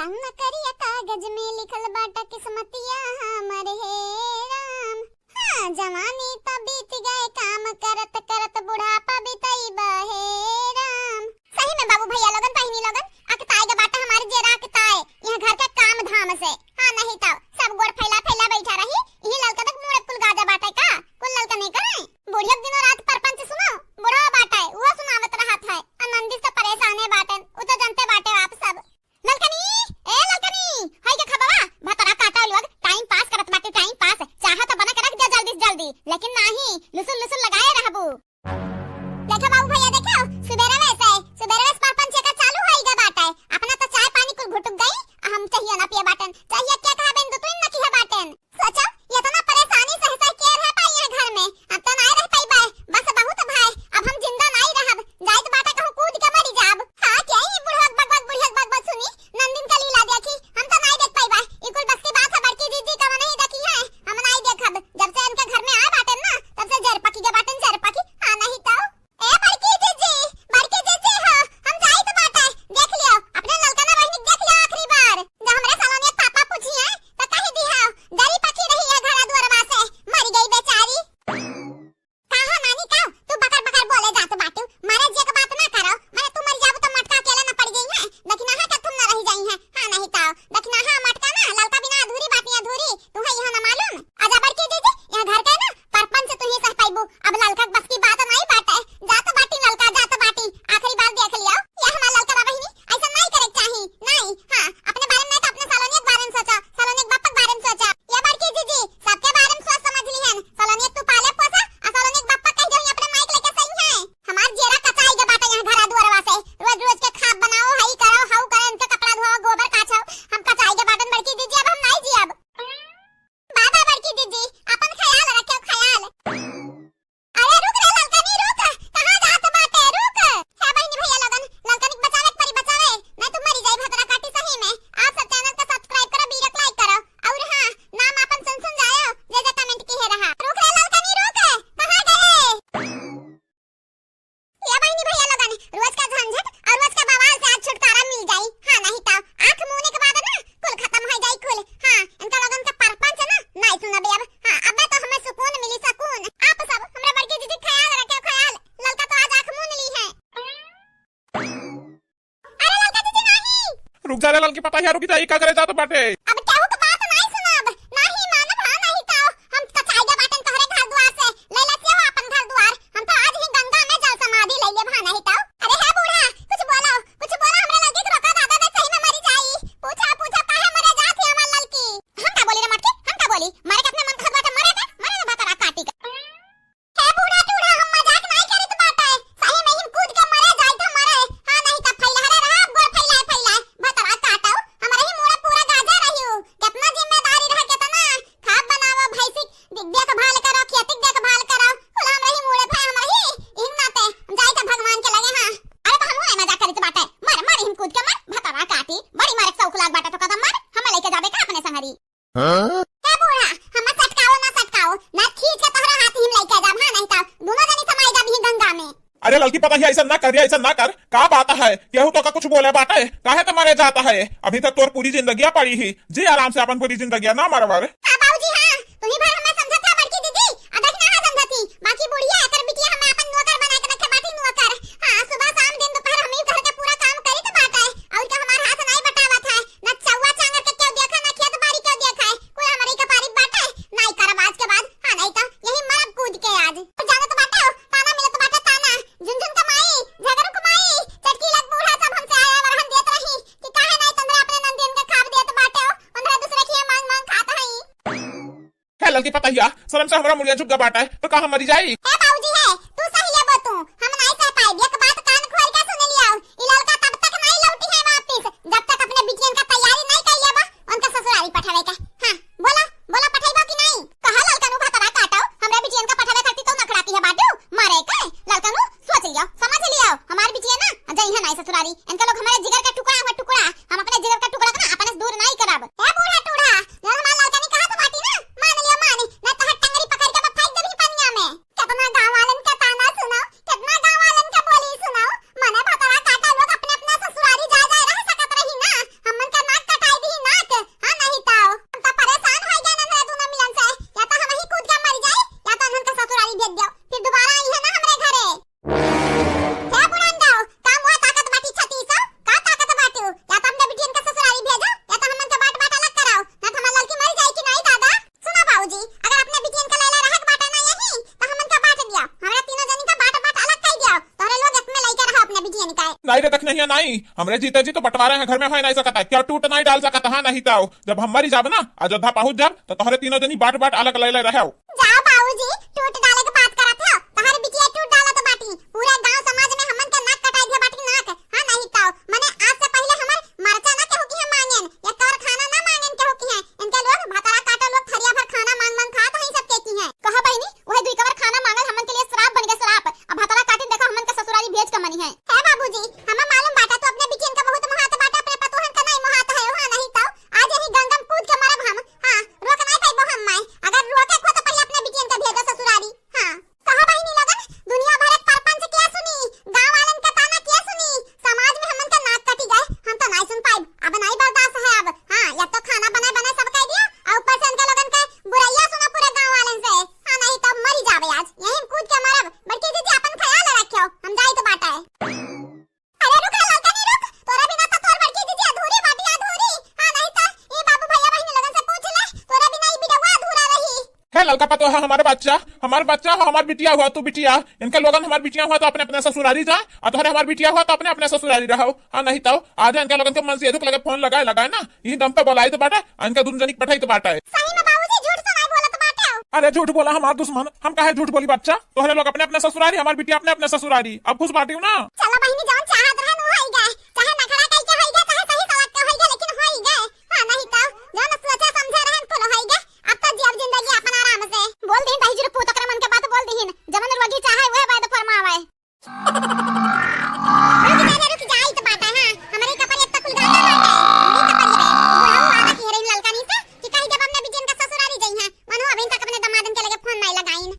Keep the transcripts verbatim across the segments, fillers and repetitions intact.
नकरिया कागज में लिखल बाटा किस्मतिया हमर हे राम। हाँ, जवानी त बीत गए काम करत करत बुढ़ापा बितइबा हे राम। सही में बाबू भैया लोगन, बहिनी लोगन, अकताए के बाटा हमार जेरा अकताए, यह घर के काम धाम से। हाँ, नहीं तो सब गोड़ फैला फैला बैठा रही, यही ललका तक मुँह कुल गाजा बाटे का, कुल ललका नहीं करे। बुढ़िया दिनों रात परपंच सुनो, बुढ़वा बाटे, वो सुनावत रहत है, आ नंदी से परेशाने बाटन, उ तो जनते बाटे आप सब। ललकनी, ए ललकनी, हई के खबवा, भतरा काटा लोग, टाइम पास करत बाटे, टाइम पास। चाहा तो बना के रख दिया जल्दी से जल्दी, लेकिन नाही, लुसुल लुसुल लगाए रहबू। देखो बाबू भैया, देखो, सुबेरे वैसे, सुबेरे वैसे परपंच का चालू होई गा बाटे। अपना तो चाय पानी कुल घुटुक गई, आ हम चाहिए ना पिए बाटन, चाहिए क्या कहा बेन, दो तीन ना किया बाटन। सोचो, इतना परेशानी सह सह के रह पाई है घर में, अब तो नाय रह पाई बाय, बस बहुत भाई, अब हम जिंदा नाय रहब, जाइत बाटा कहूँ कूद के मरी जाब। हाँ, क्या ही बुढ़िया बकबक, बुढ़िया बकबक सुनी, नंदिन का लीला देखी, हम तो नाय देख पाई बाय, ई कुल बस की बात है, बड़की दीदी का नहीं देखी है, हम नाय देखब, जब से इनके घर में आए बाटन ना, तब से जर पकी के बाटन, जर पकी, हाँ नहीं तो। ए बड़की जीजी, बड़की जीजी हो, हम जाइत बाटे, देख लियो, अपने ललकना बहिनी के देख लियो आखिरी बार। जब हमरे सलोनिया के पापा पूछिए, तो कह दिहा, "गरी पकी रही है घरा दुअरवा से, मर गई बेचारी।" का हो नानी का, तू बकर बकर बोले जात बाटू, मरे जिए के बात ना करो, मने तू मर जाबू तो मटका अकेले न पड़ गई है, लेकिन अहाँ के तुम न रह जाई है, हाँ नहीं तो। दखिनाहा मटका ना, ललका बिना अधूरी बाटी अधूरी, तुहे यह ना मालूम? आजा बड़की जीजी, यह घर के ना, परपंच तुही सह पाइबू। अब ललका के बस की बात नाई बाटे, जात बाटी ललका, जात बाटी, आखिरी बार देख लियो। यह हमार ललका बा बहिनी, ऐसा नाई करे के चाही, नाई, हाँ, अपने बारे में नाई तो अपने सलोनी के बारे में सोचा, सलोनी के बाप के बारे में सोचा। ये बड़की जीजी, सबके बारे में सोच समझ लिहन, सलोनी तू पाले पोसा, आ सलोनी के बाप कह जो अपने माई के लेके सही है। हमार जेरा कचाई के बाटे यहाँ घरा दुआरवा से। रोज रोज के खाब बनाओ, हई करो, हऊ करो, इनके कपड़ा धोओ, गोबर काछो। हम कचाई के बाटन बड़की दीदी, अब हम नाई जियब। बाबा बड़की दीदी, अपन ख्याल रखियो, ख्याल। अरे रुक रे ललकनी, रुक। कहाँ जात बाटे, रुक। हे बहिनी भैया लोगन, ललकनी के बचावे के परी, बचावे। नहीं तो मरी जाई भतरा काटी सही में। आप सब चैनल के सब्सक्राइब करो, वीडियो के लाइक करो। और हाँ, नाम अपन सुन सुन जायो, जे जे कमेंट किहे रहा। रुक रे ललकनी, रुक। कहाँ गए? ये बहिनी भैया लोगन, रोज का झंझट और रोज का बवाल से आज छुटकारा मिल जाई। हाँ, नहीं तो आँख मूने के बाद ना कुल खत्म हो जाई कुल। हाँ, इनका लोगन का परपंच ना नहीं सुनबे अब। हाँ, अब तो हमें सुकून मिली, सुकून। आप सब हमरा बड़की दीदी ख्याल रखे, ख्याल। ललका तो आज आँख मून ली है। अरे ललका दीदी नहीं। रुक जा रे ललकी पतोहिया, रुक जा, ई का करे जात बाटे? अब केहू के बात नाई सुनब, नाही मानब, हाँ, नाही तो हम कचाई के बाटन तोहरे घर दुआर से, ले ला से हो अपन घर दुआर, हम तो आज ही गंगा में जल समाधि ले लेब, हाँ, नाही तो। अरे हे बूढ़ा, कुछ बोलो, कुछ बोलो, हमरा लगे के रोका दादा, मैं सही में मरी जाई। पूछा, पूछा, काहे मरे जात है हमार ललकी? हम का बोली रे मटकी, हम का बोली? मरे के अपने मन कहत बाटे, मरे दे, मरे ना भतरा काटी के। हे बूढ़ा टूढ़ा, हम मजाक नाई करत बाटे। सही में हम कूद के मरे जाई त मरे। हाँ, नहीं त फैलहरे रहब, गोड़ फैलाए फैलाए। भतरा काटो, हमरे ही मुड़े पूरा गाजा रहियो। केतना जिम्मेदारी रहे, केतना। खाब बनावो, भैंसी के देखभाल करो, खेती के देखभाल करो। कुल हमरे ही मुड़े फै, हमरे ही। इही नाते हम जाई त भगवान के लगे, हाँ। अरे त हमहू नाई मजाक करत बाटे। मर, मर, इही कूद के मर, भतरा काटी। बड़ी मरे के शौक लाग बाटे तो कदम मर। हम लेके जाबे का अपने संगरी? हाँ? ए बूढ़ा, हमें सटकाओ ना सटकाओ, ना खींच के तोहरा हाथ ही में लेके जाब, हाँ, नहीं तो दोनों जनी समाई जाब ही गंगा में। अरे ललकी पतोहिया, ऐसा ना कर, ऐसा ना कर, का बात है? केहू तो का कुछ बोले बाटे, काहे तो मरे जाता है? अभी तो तोर पूरी जिंदगिया पड़ी ही, जी आराम से अपन पूरी जिंदगिया ना मरवर। हाँ बाबूजी, हाँ, तू ही भर हमें समझत है बड़की दीदी, आ देखना है समझत ही, बाकी बुढ़िया एकर बिटिया हमें अपन नौकर बना के रखे बाटी, नौकर। हाँ, सुबह शाम दिन दोपहर हम ही घर के पूरा काम करी तो बात है, और का हमार हाथ नहीं बटावत है। ना चौवा चांगर के केहू देखा, ना खेत बाड़ी केहू देखा है। कोई हमरे के पारी बाटे, नाई करब आज के बाद। हाँ, नहीं तो यही मरब कूद के आज। तो जानत बाटे हो, ताना मिलत बाटे ताना। झुनझुन के माई, झगरू के माई, चटकी लग बूढ़ा सब हमसे आया वरहन देत रही कि काहे नाई तंदरा अपने नंदियन के खाब देत बाटे हो, उनरे दूसरे खिया मांग मांग खात हई। हे ललकी पतोहिया, शर्म से हमरा मुड़िया झुक गा बाटे, तो का हम मरी जाई? हे बाबूजी है, तू सही है बो तू, हम नाई सह पाइब। एक बात कान खोल के सुन लियो, ई ललका तब तक नाई लौटी है वापिस, जब तक अपने बिटियन का तैयारी नाई कर लेबा, उनका ससुरारी पठावे के। हाँ, बोला, बोला पठाइबा कि नाई? कहा ललकनू भतरा काटो, हमरा बिटियन का पठावे खातिर तो नखड़ाती है बाटू, मारे के, ललकनू सोच लियो, समझ लियो, हमार बिटिया ना, जइहे नाई ससुरारी, इनका लोग हमारे जिगर का टुकड़ा हुआ टुकड़ा, हम अपने जिगर का टुकड़ा को ना अपने से दूर नाई करब। ए बूढ़ा टूढ़ा, जब हमार ललकनी कहत बाटी ना, मान लियो मानी, ना तोहर टंगरी पकड़ के मैं फेंक देबी पनिया में। केतना नाहीं रे, देखनहिया नाहीं, हमरे जीते जी तो बंटवारा है घर में होइ नाहीं सकत है, केहू टूट नाहीं डाल सकत है, हाँ नाहीं तउ जब हम मरी जाब ना, अयोध्या पहुँच जाब, तो तोहरे तीनों जनी बाँट बाँट अलग लइ लइ रहेउ। जाओ बाबूजी, टूट डाले के बात करत हो, तोहर बिटिया टूट डालत बाटी, पूरा गाँव समाज में हमन के नाक कटाई दिहे बाटी, नाक, हाँ नाहीं तउ, मने आज से पहिले हमर मरचा ना केहू किहाँ माँगेन, एक कवर खाना ना माँगेन केहू किहाँ, इनके लोग भतरा काटो लोग थरिया भर खाना माँग माँग खात हैं सबके किहाँ। कहो बहिनी, उहे दुइ कवर खाना माँगल हमन के लिए श्राप बनि गे श्राप। अब भतरा काटिन देखो हमन के ससुरारी भेज के मनिहैं। हे बाबूजी, हमें मालूम बाटे तू अपने बिटियन के बहुत मोहात बाटे, अपने पतोहन के नाहीं मोहात है, हाँ नाहीं तउ आज यही गंगा में कूद के मरब हम। हाँ, रोक नाहीं पाइबो हम माई। अगर रोके को तो पहिले अपने बिटियन के भेजो ससुरारी। हाँ। कहो बहिनी लोगन, दुनिया भर के परपंच के सुनी, गाँव वालन के ताना के सुनी, समाज में हमन के नाक कटी गए, हम तो नाहीं सुन पाइब, अब नाहीं बर्दाश्त है अब। हाँ, या तो खाना बने बने सब कइ दियो, अउ ऊपर से इनके लोगन के बुरइया सुनो पूरे गाँव वालन से। हाँ, नाहीं तउ मरी जाबे आज, यहीं कूद के मरब। बड़की दीदी, आपन ख्याल रखियो, हम जाइत बाटे। अरे रुक रे ललकनी, रुक, तोरा बिना तो तोर बड़की दीदी अधूरी बाटी, अधूरी। हाँ, नाहीं तउ ई बाबू भइया बहिनी लोगन से पूछ ले, तोरा बिना ई बिटिया अधूरा रही। हे ललका पतोहा, हमार बच्चा, हमार बच्चा हो, हमार बिटिया हुआ, तू बिटिया, इनके लोगन हमार बिटिया हुआ तो अपने अपने ससुरारी जा, अउ तोहरे हमार बिटिया हुआ तो अपने अपने ससुरारी रहो। हाँ, नाहीं तउ आज इनके लोगन के मनसेधु के लगे फोन लगाए लगाए ना, यही दम पे बोलाई तो बाटे, इनके दुनों जनी के पठाई तो बाटे। सही में बाबूजी झूठ तो नाहीं बोलत बाटे। अरे झूठ बोला हमार दुश्मन, हम काहे झूठ बोली बच्चा, तोहरे लोग अपने अपने ससुरारी, हमार बिटिया अपने अपने ससुरारी, अब खुश बाटी हो ना? चलो बहिनी, जौन चाहत रहन उ होइ गए, चाहे नखरा कइके होइ गए, चाहे सही सलक के होइ गए, लेकिन होइ गए। हाँ, नाहीं तउ जौन सोचे समझे रहन कुल होइ गए। अब तो जियब जिंदगी अपन आराम से। बोल दीन दहिजरू पूत ओकरे मन के बात बोल दीन, जवन रोगी चाहे उहे वैद फरमावे। रुक जा रे, रुक जा, ई तो बात है, हाँ, हमरे कपड़िया तो कुल गाना बाटे, हमरे कपड़िया रे, बुढ़ऊ वाला की हेरोइन ललका नहीं से, कि कहीं जब अपने बिटियन का ससुरारी जाई हैं, मनु अभी तक अपने दमादन के लगे फोन नाहीं लगाइन।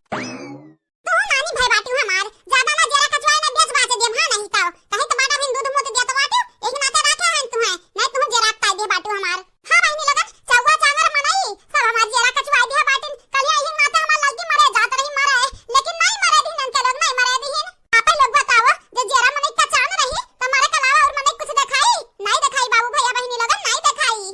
तू नानी भाई बाटू हमार, ज्यादा ना जेरा कचवाए ना बेच बाचे देम, हाँ नाहीं तउ। कहीं तो बाटा बिन दूध मूत दिया तो बाटू, एक नाते राखे हैं तुहें, नाहीं तुहूँ जेरा कटाई दे बाटू हमार। हाँ बहिनी लोगन, चौवा चांगर मनई, सब हमार जेरा कचवाए दे बाटिन। कलिया यही नाते हमार लड़की मरे जात रही मरे, लेकिन नाहीं मरे दीन इनके लोग, नाहीं मरे दीन। आपे लोग बताओ, जे जेरा मनई कचान रही, तो मरे के अलावा और मनई कुछ देखाई? नाहीं देखाई बाबू भइया बहिनी लोगन, नाहीं देखाई।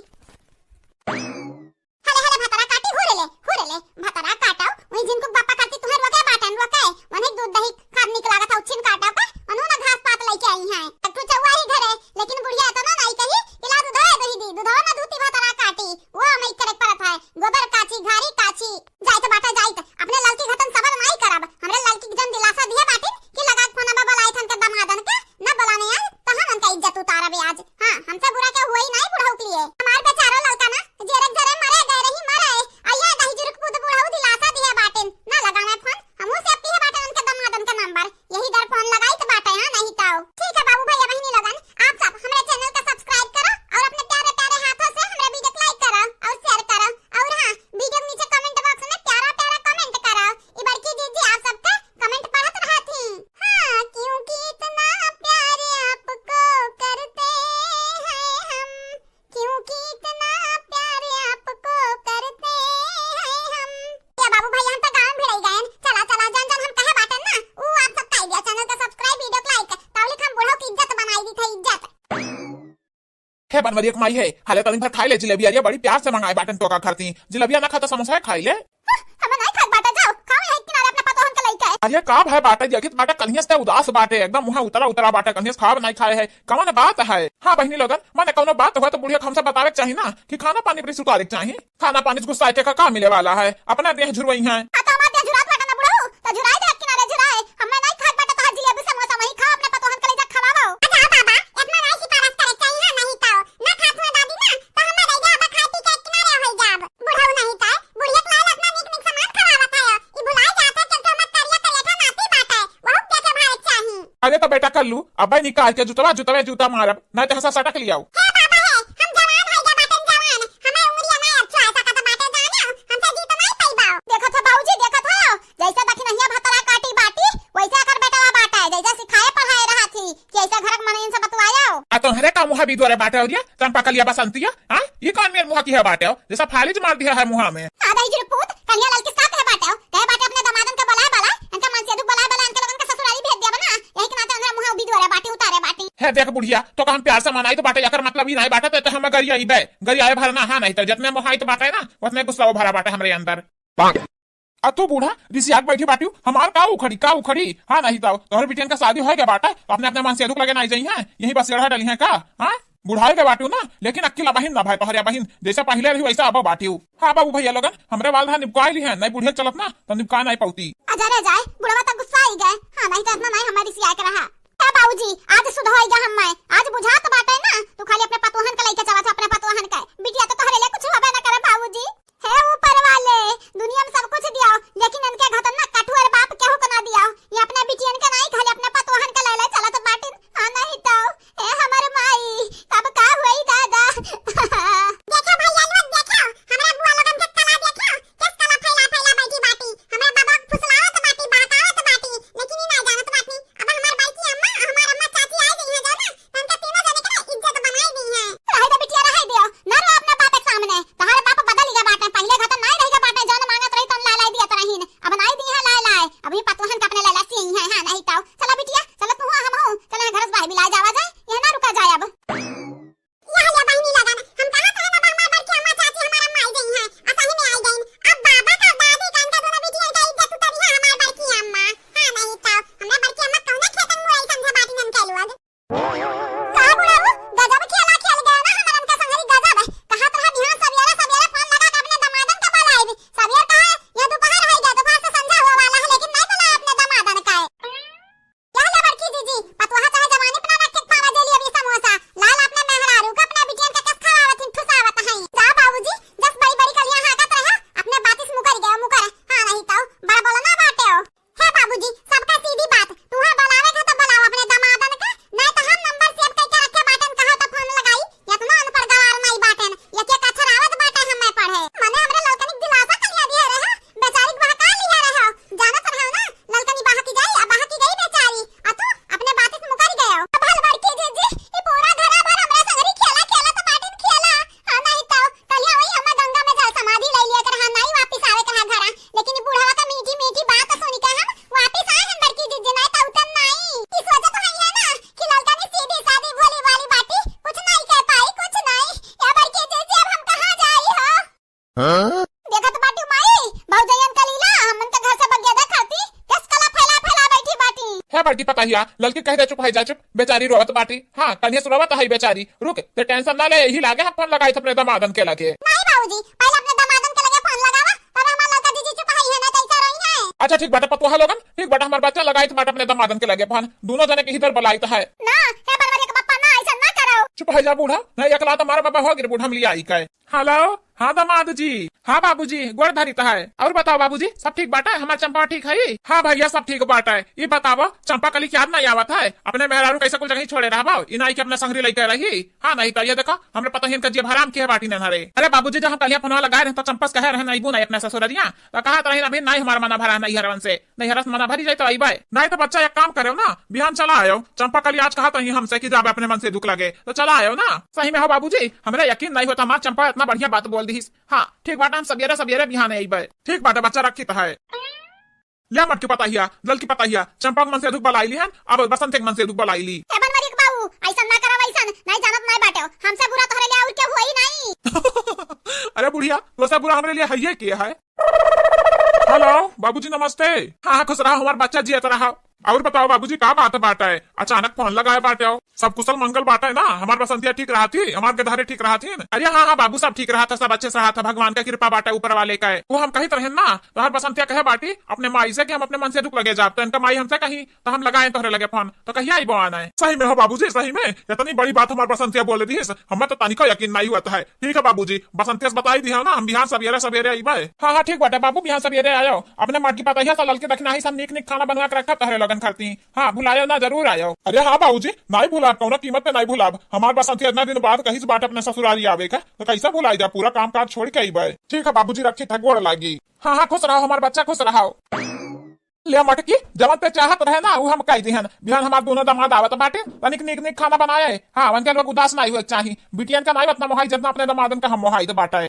हले हले भतरा काटी, हुरे ले, हुरे ले, भतरा काटो, वही जिनको बापा करती तुम्हें रोके बाटन रोके, वही दूध दही खाद निक लागत है, उच्छिन काटो का, वनु ना घास पात लेके आई हैं। एक ठो चौवा ही घरे, लेकिन बुढ़िया तो ना नाहीं कही, कि ला दूधवा दही दी, दूधवा ना दूती भतरा काटी, वो हमें करे परत है, गोबर काची, घारी काची, जाइत बाटा जाइत, अपने ललकी घतन सबल नाहीं करब, हमरे ललकी के जन दिलासा दिया बाटिन, कि लगा के फोन अब बुलाई थन के दमादन के, ना बुलाने आए, तो हम उनका इज्जत उतारबे आज। हाँ, हमसे बुरा क्या हुआ ही नहीं बुढ़ऊ के लिए। हमार बेचारा ललका ना, जेरे जेरे मरे गए रही मरे। आइए दही जुरुक पूत बुढ़ऊ दिलासा दिए बाटेन। ना लगावे फोन, हमहू से अब किहे बाटेन उनके दमादन के नंबर। यही डर फोन लगाई तो बाटे, हाँ, नहीं तो। ठीक है बाबू भैया बहिनी लोगन, आप सब हमरे चैनल का सब्सक्राइब करो और अपने प्यारे प्यारे हाथों से हमरे वीडियो को लाइक करो और शेयर करो। और हाँ, वीडियो के नीचे कमेंट बॉक्स में प्यारा प्यारा कमेंट करो। ई बड़की दीदी आप सबका कमेंट पढ़त रहत ही। हाँ, क्योंकि इतना प्यार आपको करते हैं हम, क्योंकि इतना प्यार आपको करते हैं हम। ए बाबू भैया, हम तो गाँव भिड़ई गएन। चला, चला, जन जन हम कहे बाटन ना, ऊ आप सब कह दिया। चैनल का सब्सक्राइब, वीडियो को लाइक, तावलिक हम बूढ़ों की इज्जत बनाई दी थे, इज्जत। हे बनवरिया के माई हे, हाले तनी भर खाई ले जिलेबिया, ये बड़ी प्यार से मंगाए बाटन टोका खरती। जिलेबिया ना खाता समोसा है, खाई ले। हमें नहीं खात बाटा, जाओ, खाओ यही किनारे अपने पतोहन के लइके। अरे का भाई बाटा, देखित बाटा, कन्हियस ते उदास बाटे, एकदम मुँह उतरा उतरा बाटे, कन्हियस खाब नहीं खाए है, कवन बात है? हाँ बहिनी लोगन, माने कौनो बात हुआ तो बुढ़िया के हमसे बतावे के चाही ना कि खाना पानी पर सुतारे के चाही। खाना पानी से गुस्सा के का, का मिले वाला है? अपना देह झुरवई है। हाँ, तो हमार देह झुरात बाटे ना बुढ़ऊ, तो झुराए दे किनारे झुराए। हमें नहीं खात बाटे तोहार जिलेबी समोसा, वही खाओ, अपने पतोहन के ले जा खवाओ। अच्छा बाबा, इतना नहीं सिफारिश करे के चाही, हाँ, नहीं तो ना खात हुआ दादी ना, तो हमें रह जा, अब खाए पी के किनारे हो जाब। बुढ़ऊ नहीं तो बुढ़िया के लाल अपना नीक नीक सामान खवावत है, ई भुलाए जात है, क्योंकि हमार करिया करिया ठा नाती बाटे, वहू के के भाई चाही। अरे तो बेटा कल्लू, अबे निकाल के जुतवा, जुतवे जूता मारब, नहीं तो हंसा सटक लियाऊ। हे बाबा हे, हम जवान हो गया बाटन जवान, हमार उम्र ना अब छुआ सकत बाटे जाने, हमसे जीत नहीं पाइबा। देखत हो बाबूजी, देखत हो, जैसे दखिनहिया भतरा काटी बाटी, वैसे अगर बेटवा बाटा है, जैसे सिखाए पढ़ाए रहा थी, कि ऐसा घर के मनइन से बतवायो। आ तोहरे का मुहा भी द्वारे बाटे हो रिया, तन पकलिया बसंतिया, हाँ? ये कौन मेर मुहा की है बाटे हो? जैसा फालिज मार दिया है मुहा में। हाँ, दही जुरुक पूत, कन्या ललकी साथ है बाटे हो। कहे बाटे अपने दमादन के बुलाए बला, इनका मनसेधु बुलाए बला, इनके लोगन के ससुरारी भेज दिया बना। यही के नाते उनका मुहा भी द्वारे बाटी उतारे बाटी। है देख बुढ़िया, तो का हम प्यार से मनाई तो बाटे, एकर मतलब ई नहीं बाटे, तो, तो हम गरिया ई बे, गरियाए भरना, हाँ, नहीं तो जितने मोहाई तो बाटे ना, उतने गुस्सा वो भरा बाटे हमरे अंदर। आ तू बूढ़ा रिसियाक बैठी बाटिउ, हमार का उखड़ी, का उखड़ी? हाँ, नहीं तो तोहर बिटियन का शादी होइ गया बाटे, तो अपने अपने मन से दुख लगे नाई जइहैं, यही बसेड़ा डलिहैं का? हाँ, बुढ़ाई के बाटिउ ना, लेकिन अक्किल अबहिन ना भाई तोहरे अबहिन, जैसे पहिले रही वैसे अब बाटिउ। हाँ बाबू भैया लोगन, हमरे बाल धान निपकाई लिहैं, नहीं बुढ़िया चलत ना, तो निपका नहीं पौती। अजरे जाए, बुढ़वा तो गुस्सा आई गए। हाँ, नहीं तो इतना नहीं हमारी रिसियाक रहा। ए बाबूजी, आज सुध होइगा हम्मे, आज बुझात बाटे ना, तू खाली अपने पतोहन के लइके चलत है, अपने पतोहन के। बिटिया तो तोहरे लिए कुछ होबे ना करे बाबूजी। हे ऊपर वाले, दुनिया में सब कुछ दियाओ, लेकिन इनके घतन ना कठुअर बाप केहू को ना दियाओ। ये अपने बिटियन के नहीं, खाली अपने पतोहन के ले ले चलत बाटिन। हाँ, नहीं तो, ए हमर माई, तब का हुई दादा? देखो भैया लोग, देखो, हमरा बुआ लोगन के कला देखो, किस कला फैला फैला बैठी बाटी। हमरा बाबा फुसलावत बाटी, बहकावत बाटी, लेकिन ई ना जानत बाटी। अब हमार बड़की अम्मा, हमार अम्मा चाची आ गई है जो ना, तो हमका तीनों जने के ना इज्जत बनाई दी है। रहे दे बिटिया, रहे दियो, ना रो अपना बाप के सामने। तोहरे बाप बदल गया बाटे, पहिले घातन नाई रह गया बाटे, जौन मांगत रही तौन ला लाई दियत रहीन, अब नाई दी है लाए लाए, अभी पतोहन के अपने लाला सी है। हाँ, नहीं तो चला बिटिया, चला तू, हम हो, चला घर से बाहर मिला जावा जाए, यहाँ ना रुका जाए अब। यह ले बहिनी लगन, हम कहत रहे ना बा हमार बड़की अम्मा चाची हमार अम्मा आई गई हैं, आ सही में आई गईन। अब बाबा का दादी का इनका दोनों बिटियन का इज्जत उतरी है हमार बड़की अम्मा। हाँ, नहीं तो हमरा बड़की अम्मा कौना खेतन मुरई समझे बाटी नन के लोग। का बुढ़ऊ, गजब खेला खेल गया ना हमरन का संगरी, गजब। कहत रहा बिहान सवेरे सवेरे फोन लगा के अपने दमादन का बुलाइब। सवेर का है, यह दोपहर हो गया, दोपहर से संझा हुआ वाला है, लेकिन नहीं बुलाया अपने दमादन का। यह ले बड़की जीजी, पतोहा चाहे जवानी अपना रखे के पावा जेली अभी समोसा। लाल अपने मेहरारू का अपने बिटियन का कस खवावत हिन, ठुसावत हैं। जा बाबूजी, जस बड़ी बड़ी कलियां हाकत रहे, अपने बातिस मुकर गए, मुकर। हाँ, नहीं तो बड़ बोलना बाटे हो। हे बाबूजी, सबका सीधी बात, तू है बुलावे का तो बुलाओ अपने दमादन का, नहीं तो हम नंबर सेव करके रखे बाटन, कहो तो फोन लगाई। इतना अनपढ़ गवार नहीं बाटन, एक एक अक्षर आवत बाटे हमें पढ़े। मने हमरे ललकनी के दिलासा करिया दिया रहे, बेचारी के बहका लिया रहे। जानत रहो ना, ललकनी बहकी गई, अब बहकी गई बेचारी, आ तू अपने बात से मुकर गयो। अब हल बड़की जीजी, ई पूरा घरा भर हमरे संगरी खेला खेला तो बाटिन खेला। हाँ, नहीं तो कलिया वही हम गंगा में जल समाधि ले लिया कर, हाँ, नहीं वापिस आवे कर, हाँ, घरा। लेकिन ई बुढ़वा का मीठी मीठी बात सुन के हम वापिस आए हैं बड़की जीजी, नहीं तो उतन नहीं। ई सोचत है ना कि ललकनी सीधी सादी भोली भाली बाटी, कुछ नहीं कह पाई, कुछ नहीं। या बड़की जीजी, अब हम कहाँ जाई हो? हाँ? देखत बाटी माई, भौजैयन का लीला, हमन के घर से बगेदा खाती, कस कला फैला फैला बैठी बाटी। हे बड़की पतहिया, ललकी कह दे चुप है जा चुप, बेचारी रोवत बाटी। हाँ, कन्या सुरवत है बेचारी। रुक, ते tension ना ले, यही लागे हम फोन लगाई अपने दमादन के लगे। नहीं बाबूजी, पहले अपने दमादन के लगे फोन लगावा, तब हमार ललका जीजी चुप है, है ना, कैसा रही है? अच्छा ठीक बाटे पतोहा लोगन, ठीक बाटे, हमार बच्चा लगाई बाटे अपने दमादन के लगे फोन, दोनों जने के इधर बुलाइत है। ना, हे बनवरिया के पप्पा ना, ऐसा ना करो। चुप है जा बूढ़ा, नहीं एकला तो हमारा बाबा हो गिर बूढ़ा मिली आई का। हेलो, हाँ दमाद जी। हाँ बाबूजी, गोड़ धरित है। और बताओ बाबूजी, सब ठीक बाटे? हमार चंपा ठीक है? हाँ भैया, सब ठीक बाटे। ई बताओ, चंपा कली के याद नहीं आवत है? अपने मेहरारू कैसे कुल जगह छोड़े रहबो? ई नाई के अपने संगरी लइके रही? हाँ, नहीं तो ये देखो, हमरे पता ही इनका जेब हराम किहे बाटी नन्हरे। अरे बाबूजी, जब हम कलिया फोनवा लगाए रहे तो चंपा से कहे रहे, "नहीं बू नहीं अपने ससुररिया।" तो कहा तो रही, "अभी नहीं हमारा मना भरा नहीं हरवन से।" नहीं हरस मना भरी जाए तो आई बाय। नहीं तो बच्चा एक काम करो ना, बिहान चला आयो। चंपा कली आज कहा तो ही हमसे कि जाबे अपने मन से दुख लगे, तो चला आयो ना। सही में हो बाबूजी, हमरा यकीन नहीं होता, हमार चंपा इतना बढ़िया बात बोल दी। हाँ, ठीक बाटे, हम सवेरे सवेरे बिहान आई बाय। ठीक बाटे, बच्चा रखी तो है। ले मटकी पतहिया, ललकी पतहिया, चंपा के मन से दुख बलाई ली हन, अब बसंत के मन से दुख बलाई ली। ए बनवरी के बाबू, ऐसा ना करो, ऐसा नहीं जानत नहीं बाटे, हमसे बुरा तोहरे लिए और क्या हुआ ही नहीं। अरे बुढ़िया, तोसे बुरा हमरे लिए है ये के है? हेलो बाबूजी, नमस्ते। हाँ, हाँ, खुश रहा, हमार बच्चा जियत रहा। और बताओ बाबूजी, का बात बाटे? अचानक फोन लगाए बाटे हो? सब कुशल मंगल बाटे ना? हमार बसंतिया ठीक रहती, हमार गधारे ठीक रहती न? अरे हाँ, हाँ बाबू, सब ठीक रहता, सब अच्छे से रहता, भगवान का कृपा बाटे ऊपर वाले का। वो हम कहित रहे ना, तो हमार बसंतिया कहे बाटी अपने माई से कि हम अपने मन से दुख लगे जाब, तो इनका माई हमसे कही, तो हम लगाए तोहरे लगे फोन, तो कहिया आई बवाना है। सही में हो बाबूजी, सही में इतनी बड़ी बात हमार बसंतिया बोल दी है, हमें तो तनिको यकीन नहीं हुआ है। ठीक है बाबूजी, बसंतिया से बताई दिया ना, हम बिहान सवेरे सवेरे अइबे। हाँ, हाँ, ठीक बाटे बाबू, बिहान सवेरे आयो। अपने मटकी पतहिया से ललकी दखिना ही सब नीक नीक खाना बनवा के रखब तोहरे लोगन खातिर। हाँ, भुलायो ना, जरूर आयो। अरे हाँ बाबूजी, नहीं भुलाब, कौनो कीमत पे नहीं भुलाब। हमार बसंतिया इतना दिन बाद कहिस बाटे अपने ससुरारी आवे का, तो कैसे भुलाई जा, पूरा काम काज छोड़ के अइबे। ठीक है बाबूजी, रखी था, गोड़ लागी। हाँ, हाँ, खुश रहो हमार बच्चा, खुश रहो। ले मटकी, जवन ते चाहत रहे ना, उ हम कह दिहन। बिहान हमार दोनों दामाद आवत बाटे, तनिक नीक नीक खाना बनाए। हाँ, उनके लोग उदास नहीं हुए चाही। बिटियन का नहीं उतना मोहाई जितना अपने दामादन का हम मोहाई तो बाटे।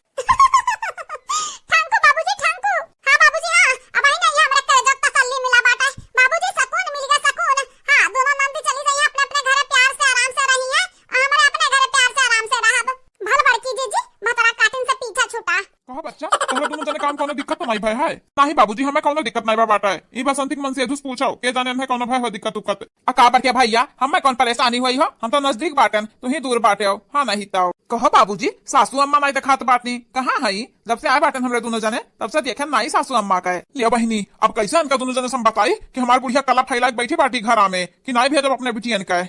Thank you बाबूजी, thank you। हाँ बाबूजी, हाँ, अब आई नहीं हमरा करेजा तसल्ली मिला बाटे। बाबूजी, सुकून मिल गया, सुकून। हाँ, दोनों नंदी चली गई अपने अपने घर प्यार से आराम से रही है, और हमारे अपने घर प्यार से आराम से रहब। भल बड़की जीजी, भतरा काटिन से पीछा छूटा। कहो बच्चा। तोहरे दुनो जने काम कौनो दिक्कत तो नाई भय है? नाहीं बाबूजी, हमें कौनो दिक्कत नाई बा बाटे। ई बसंती के मन से एधुस पूछो, के जाने हमें कौनो भय हो दिक्कत उक्कत। आ का बड़के भैया, हमें कौन परेशानी होई हो? हम तो नजदीक बाटेन, तू ही दूर बाटे हो। हाँ नाहीं तो। कहो बाबूजी, सासू अम्मा नाई देखात बाटी, कहाँ हई? जब से आए बाटेन हमरे दुनो जने, तब से देखे नाई सासू अम्मा के। लियो बहिनी, अब कैसे इनका दुनो जने से हम बताई कि हमार बुढ़िया कला फैला के बैठी बाटी घरा में कि नाई भेजब अपने बिटियन के।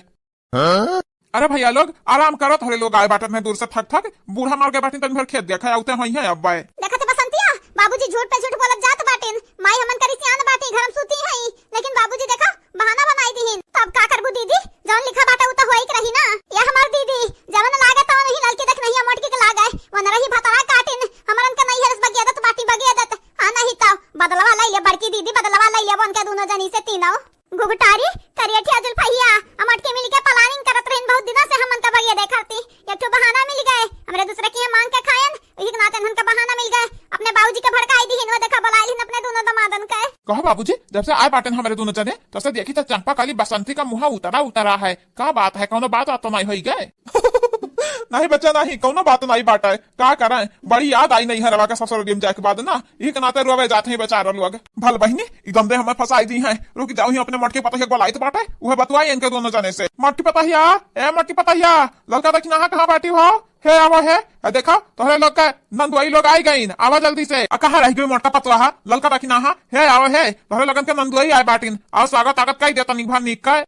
अरे भैया लोग, आराम करो, तोहरे लोग आए बाटे इतने दूर से थक थक, बूढ़ा मर गए बाटे, तनी भर खेत देखा, आउते होई है अब आए। देखत बसंतिया, बाबूजी झूठ पे झूठ बोलत जात बाटिन, माई हमन करी सियान बाटी, घर में सूती हई, लेकिन बाबूजी देखा, बहाना बनाई दीहिन। तब का करबू दीदी, जौन लिखा बाटे उ तो होई के रही ना। ये हमार दीदी, जवन लागे तवन ही ललकी देख नहीं मोटकी के लागे, वन रही भतरा काटिन, हमरन के नहीं हरस बगिया दत बाटी बगिया दत। हाँ नहीं तो, बदलवा लई ले बड़की दीदी, बदलवा लई ले उनके दुनो जनी से तीनों। घुघटारी, करियठिया जुल्फहिया, आ मोटकी मिल के planning करत रहिन बहुत दिना से हमन का बगिया देखती। एक ठो बहाना मिल गए, हमरे दूसरे की मांग के खायन, इही के नाते इनहन का बहाना मिल गए। अपने बाबूजी के भड़काई दीहिन, वो देखा बुलाइलिन अपने दुनो दमादन के। कहो बाबूजी, जब से आए बाटेन हमरे दुनो जने, तब से देखी तो चंपा काली बसंती का मुँह उतरा उतरा है। का बात है, कौनो बात बात तो नहीं होई गए? नहीं बच्चा नहीं, कौनो बात नहीं बाटे। का करें, बड़ी याद आई नहीं हरवा के ससुर दिन जाए के बाद ना, इही के नाते रोवे जात हैं बेचारा लोग। भल बहिनी, एकदम दे हमें फंसाई दी हैं। रुक जाओ ही, अपने मोटकी पतहिया के बुलाइत बाटे, उहे बतुआई इनके दुनो जने से। मोटकी पतहिया, ए मोटकी पतहिया, ललका दखिनाहा कहाँ बाटी हो? हे आवा हे, ए देखा, तोहरे लोग का नंदुआई लोग आई गईन, आवा जल्दी से। आ कहाँ रह गई मोटका पतवाहा, ललका दखिनाहा? हे आवा हे, तोहरे लोगन के नंदुआई आए बाटिन, आओ स्वागत आगत कई देता निक भर निक का।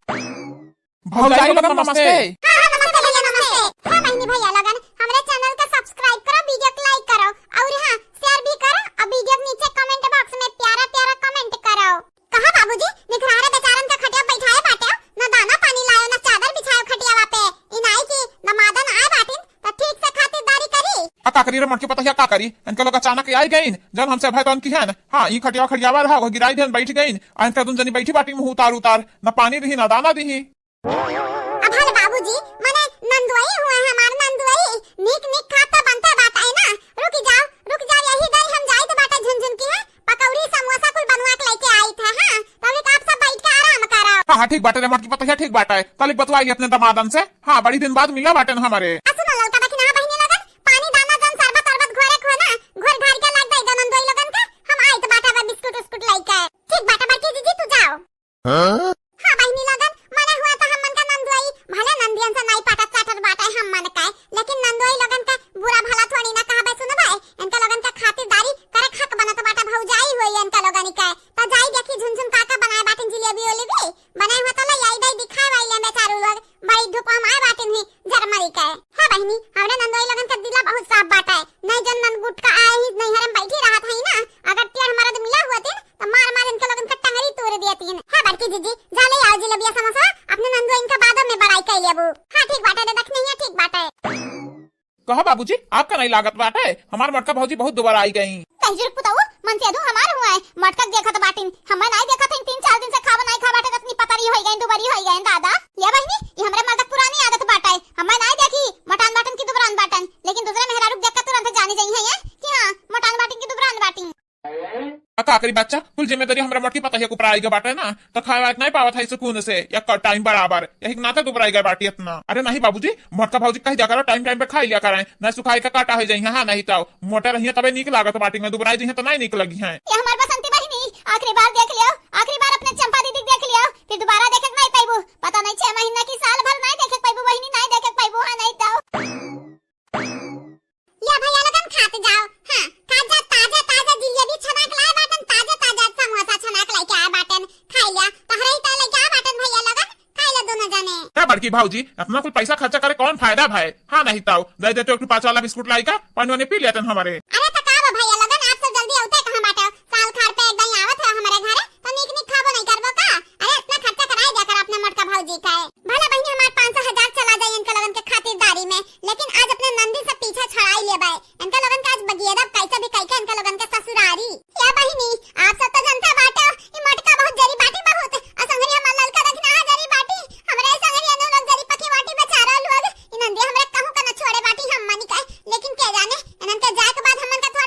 भौजाई लोगन नमस्ते। हाँ, हाँ, नमस्ते भैया, नमस्ते। हाँ, बहिनी भैया लोगन, हमरे channel के subscribe करो, video के like करो, और हाँ, share भी करो, और video के नीचे comment box में प्यारा प्यारा comment करो। कहा बाबूजी, निखरारे बेचारन का खटिया बैठाए बाटे, न दाना पानी लायो, न चादर बिछायो खटियावा पे। ई नाई की दमादन आए बाटिन, त ठीक से खातिरदारी करी। आ का करी रे मोटकी पतहिया, का करी? इनका लोग अचानक आई गईन, जन हमसे भय तन की है न। हाँ, ई खटिया खटियावा रहा, वो गिराई देन बैठ गईन। आ इनका दुन जनी बैठी बाटी मुँह उतार उतार, न पानी दिही, न दाना दिही। अब हल बाबूजी, मने नंदुआई हुए हमार नंदुआई, नीक नीक खात तो बनते बाटे ना। रुक जाओ, रुक जाओ, यही दई हम जाइत बाटे झुनझुन की है, पकौड़ी समोसा कुल बनवा के लेके आई थे, हाँ, तभी आप सब बैठ के आराम करो। हाँ, हाँ, ठीक बाटे रे मोटकी पतहिया, ठीक बाटे। तलिक बतवाई अपने दमादन से। हाँ, बड़ी दिन बाद मिला बाटे न हमारे। आ सुनो ललका दखिनाहा बहिनी लोगन, पानी दाना जन शरबत अरबत घोरे को है ना, घोर घार के लाग दई दो नंदुआई लोगन के, हम आइत बाटे बा बिस्कुट उस्कुट लेके। ठीक बाटे बड़की जीजी, तू जाओ। हाँ? हाँ बहिनी लोगन, मने हुआ तो हमन का नंदुआई, भले नंदियन से नाई पाटत चाटत बाटे हमन का, लेकिन नंदुआई लोगन का बुरा भला थोड़ी ना कहबे, सुनबे? इनका लोगन का खातिरदारी करे के हक बनत बाटे, भौजाई हुई इनका लोगन का। त जाई देखी झुनझुन काका बनाए बाटिन जिलेबी उलेबी, बनाए हुआ तो ले आई दई दिखाए वाली ले बेचारू लोग, बड़ी धूप हम आए बाटिन ही झरमरी के। हाँ बहिनी, हमरे नंदोई लोगन के दिला बहुत साफ बाटे। नहीं जन नन गुटका आए ही नैहर में बैठी रहत हई ना, अगर टेढ़ मरद मिला हुआ तीन तो मार मार इनके लोगन के टंगरी तोड़ दिया तीन। हाँ बड़की जीजी, जा ले आओ जिलेबिया समोसा, अपने नंदोई इनका बादों में बड़ाई कर लेबू। हाँ ठीक बाटे रे दखिनैया, ठीक बाटे। कहो बाबूजी, आपका नहीं लागत बाटे, हमार मोटका भौजी बहुत दोबारा आई गई। कहिजुर पुतऊ, मन से अधू हमार हुआ है, मटका देखत बाटिन, हमें नहीं देखत हईन, तीन चार दिन से खावा नहीं खा बाटे, इतनी पतरी होई गई, दुबरी होई गई दादा। ये बहिनी, ये हमरे मर्द के पुरानी आदत बाटे, हमें नहीं देखी, मोटान बाटन की दुबरान बाटन, लेकिन दूसरे मेहरारू देख के तुरंत जानी जाई है ये कि हाँ, मोटान बाटन की दुबरान बाटिन। आ का करी बच्चा, कुल जिम्मेदारी हमरे मोटकी पतहिया के ऊपर आई गई बाटे ना, तो खाए वाए के नहीं पावत है सुकून से, या क टाइम बराबर, यही के नाते दुबराई गई बाटी इतना। अरे नहीं बाबूजी, मोटका भौजी कह दिया करो, टाइम टाइम पे खाई लिया करें, नहीं सुखाई का काटा हो जाई है, हाँ नहीं तो मोटे रहिए तबे नीक लागत बाटी में, दुबराई जइहे तो नहीं नीक लगी है। ये हमार बसंती बहिनी, आखिरी बार देख लियो, आखिरी बार अपने चंपा दीदी के देख लियो, फिर दोबारा देखे के नहीं पाइबू। पता नहीं छह महीना की साल भर नहीं देखे के पाइबू बहिनी, नहीं देखे के पाइबू, हाँ नहीं तो। या भैया लोगन खात जाओ, हाँ, ताजा ताजा ताजा जिलेबी छना के लाए बाटन, ताजा ताजा समोसा छना के लेके आए बाटन, खाई लिया, तहरे ही तो लेके आए बाटन भैया लोगन। खाई लो दोनों जने। ए बड़की भौजी, इतना कुल पैसा खर्चा करे कौन फायदा भाई? हाँ नहीं ताऊ, दे दे तो एक ठो पाँच वाला बिस्कुट लाई का, पानी वानी पी लेतन हमारे। अरे तो का बा भैया लोगन, आप सब जल्दी औते कहाँ बाटे? साल खार पे एक दाई आवत है हमारे घरे, तो नीक नीक खाबो नहीं करबो का? अरे इतना खर्चा कराए दिया कर अपने मोटका भौजी का है। भला बहिनी हमार पाँच सौ हजार चला जाए इनका लोगन के खातिरदारी में, लेकिन आज अपने नंदी से पीछा छड़ाई ले बाए। इनका लोगन का आज बगियेदा कैसे भी कई के इनका लोगन के ससुरारी। या बहिनी, आप सब तो जनता बाटो, ई मोटका बहुत जरी बाटी बहुत, आ संगरी हमार ललका दखिनाहा जरी बाटी, हमरे संगरी अनु लोग जरी पकी बाटी बेचारा लोग, ई नंदी हमरे कहूँ का न छोड़े बाटी हम मनी का, लेकिन के जाने, इनन के जाए के बाद हमन का थोड़ा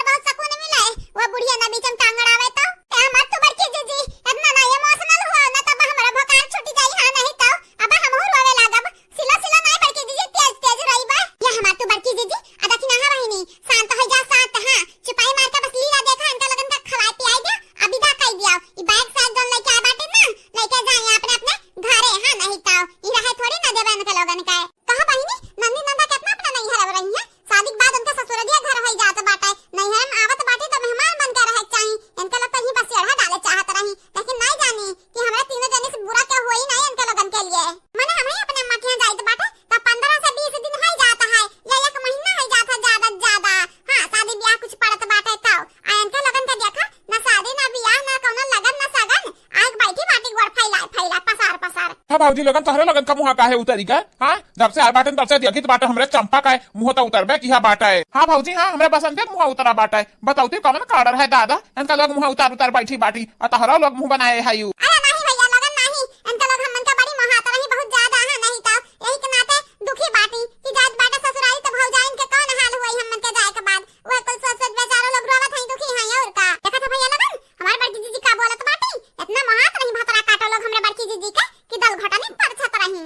भौजी लोगन, तोहरे लोगन का मुँह काहे उतरी गए? हाँ, जब से आए बाटन तब से देखित बाटे हमरे चंपा का मुँह तो उतरबे किहा बाटे। हाँ भौजी, हाँ, हमरे बसंतिया के मुँह उतरा बाटे। बताओ ती कौन का order है दादा, इनका लोग मुँह उतार उतार बैठी बाटी और तोहरा लोग मुँह बनाए है यू। अरे नहीं भैया लोगन, नहीं, इनका लोग हमन का बड़ी मोहात रही बहुत ज्यादा है, नहीं तो यही के नाते दुखी बाटी कि जात बाटे ससुरारी तो भौजाइन के कौन हाल हुई हमन के जाए के बाद। वह कुल सोच सोच बेचारो लोग रोवत हैं, दुखी हैं और का। देखा था भैया लोगन, हमारे बड़की जीजी का बोलत बाटी, इतना मोहात रही भतरा काटो लोग हमरे बड़की जीजी के कि दल घोटनी परछत रही।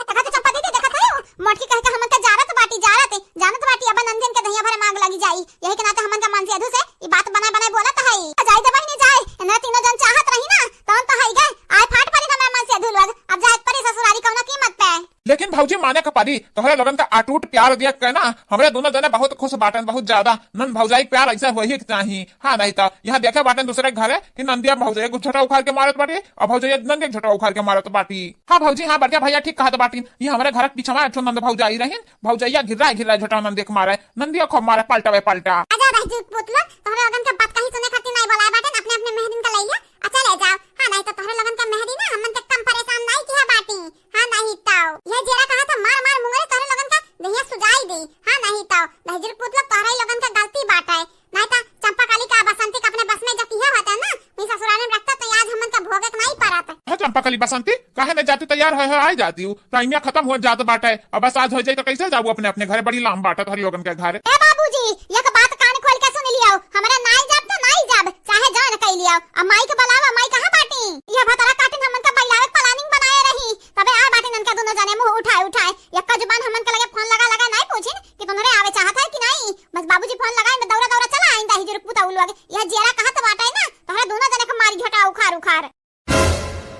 देखा तो चंपा दीदी, देखा था यू, मोटकी कह के हमन का जारत बाटी, जारत, जानत बाटी अब नंदियन के दहिया भरे मांग लगी जाई। यही के नाते हमन का मन से अधू से ई बात बनाए बनाए बोलत है। जाए दे बहिनी जाए, इन्हें तीनों जन चाहत रही ना, तौन तो है गए, आए फाट परी ना मैं मन से अधू लोग, अब जाए परी ससुरारी कौनो कीमत पे। लेकिन भौजी माने का परी, तोहरे लोगन का अटूट प्यार देख के ना हमरे दोनों जने बहुत खुश बाटन, बहुत ज्यादा। नंद भौजाई के प्यार ऐसा हो ही के चाही। हाँ, नहीं तो यहाँ देखे बाटन दूसरे के घरे कि नंदिया भौजाई को झोटा उखाड़ के मारत बाटी और भौजाई नंदिया के झोटा उखाड़ के मारत बाटी। हाँ भौजी, हाँ बड़का भैया ठीक कहत बाटी। ये हमरे घर के पीछे में एक ठो नंद भौजाई रहीन, भौजैया घिर्रा घिर्रा झोटा नंदिया के मारे, नंदिया खूब मारे पलटा वे पलटा। आजा रह जी पुतलो, तोहरे लोगन के बात कहीं सुने खातिर नहीं बोलाए बाटन, अपने अपने मेहरिन का ले लिया, अच्छा ले जाओ। हाँ नहीं तो तोहरे लोगन के मेहरी ना हमन के कम परेशान नहीं किया बाटी। हाँ, नहीं तो। यह जेरा कहा था, मार, मार मुंगरी तोहरे लोगन का दहिया सुजाई दी। हाँ, नहीं तो। दहिजर पूत लोग तोहरे ही लोगन का गलती बाटे। नहीं तो चंपा काली का बसंती का अपने बस में जब किया होता ना, वही ससुराल में रखता तो आज हमन का भोगे के नहीं पड़त। है चंपा काली बसंती, काहे नहीं जाती, तैयार है, है, आ जाती हूँ। टाइमिया खत्म हो जात बाटे। अब बस आज हो जाई तो कैसे जाबू अपने, अपने घरे, बड़ी लाम बाटे तोहरे लोगन के घरे। ए बाबूजी, एक बात कान खोल के सुन लियो, हमरा नाई जाब तो नाई जाब, चाहे जान कई लियो। अब माई के बुलावा, माई कहाँ बाटी? यह भतरा काटिन हमन का बइलावे के planning बनाए रही, तबे आ बाटिन इनका दोनों जने मुंह उठाए उठाए। यक्का जुबान हमन के लगे फोन लगा लगा नाई पूछिन कि तुम्हरे आवे चाहत है कि नाई। बस बाबूजी फोन लगाए में दौड़ा दौड़ा चला आइन दहिजर पुता उ लोग। यह जेरा कहत बाटे ना, तोहरे दोनों जने के मारी झोटा उखार उखार।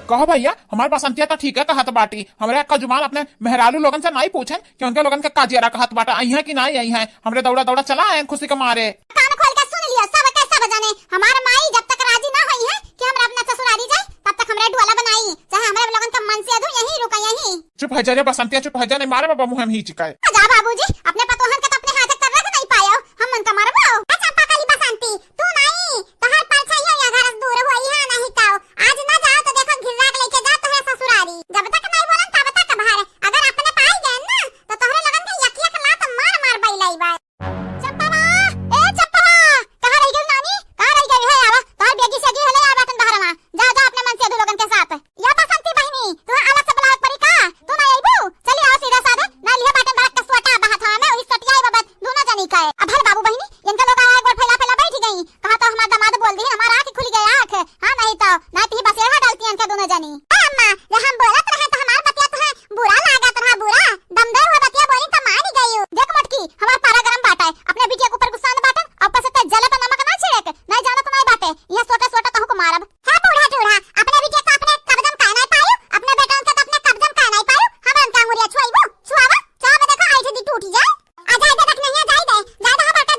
कहो भैया, हमार बसंतिया तो ठीक है कहत बाटी, हमरे यक्का जुबान अपने मेहरारू लोगन से नाई पूछेन कि उनके लोगन के का जेरा कहत बाटा, आई है कि नाई आई है, हमरे दौड़ा दौड़ा चला आए खुशी के मारे। कान खोल के सुन लियो, सब के सब जने, हमार माई जब तक राजी ना होई है कि हमरा अपना ससुरारी जाए, तब तक हमरे डोला बनाई, चाहे हमरे लोगन का मन से अधू यहीं रुका यहीं। चुप है जा रे बसंतिया, चुप है जा, नहीं मारे बाबा मुँह में ही चिकाए। जा बाबूजी, अपने पतोहन के तो अपने हाथ कर रख नहीं पायो, हम मन का मरबो। अच्छा पाकली बसंती, तू नहीं, तोहर परछाइया यहाँ घर से दूर होई है नहीं तो। आज ना जाओ तो देखो घिर्रा के लेके जा तोहरे ससुरारी। जब तक नहीं बोलन तब तक बाहर। अगर अपने पाई गए ना तो तोहरे लगन के यक यक लात मार मार बैलाई बा। चंपवा, ए चंपवा, कहाँ रह गई नानी? कहाँ रह गई है? आवा, तोहर बेगी सेगी हले आवा तन बाहर मा। जा, जा अपने मन से अधू लोगन के साथ। या बसंती बहिनी, तू अलग से बुलावत परी का? तू ना अइबू? चली आओ सीधा साधा, ना लिया बाटन बड़ा कसुआटा बहत हवा में, वही सटियाई बाबा दोनों जनी का। अब हल बाबू बहिनी, इनका लोग आया गोड़ फैला फैला बैठ गई। कहा तो हमार दामाद बोल दी, हमार आँख खुल गया आँख। हाँ, नहीं तो, ना ती बसेरा डालती इनका दोनों जनी। ए अम्मा, ये हम बोलत रहे तो हमार बतिया तो है, बुरा लागत रहा, बुरा। दमदार हुआ बतिया बोली तो मान ही गई। देख मोटकी, हमार पारा गरम बाटा है, अपने बिटिया के ऊपर गुस्सा न बाटन, और ऊपर से ते जला तो नमक ना छिड़क, नहीं जाना तो नहीं बाटे, ये सोटा सोटा तहु को मारब। हे बूढ़ा टूढ़ा, अपने बिटिया का अपने कब्जा में काहे नहीं पायू? अपने बेटन का तो अपने कब्जा में काहे नहीं पायू? हमरन का अंगुरिया छुआइबू? छुआवा? छुआवा देखो, ऐठे दी टूटी जाए। आ जाए दे, बकनैया जाए दे, जाए दे, हमार का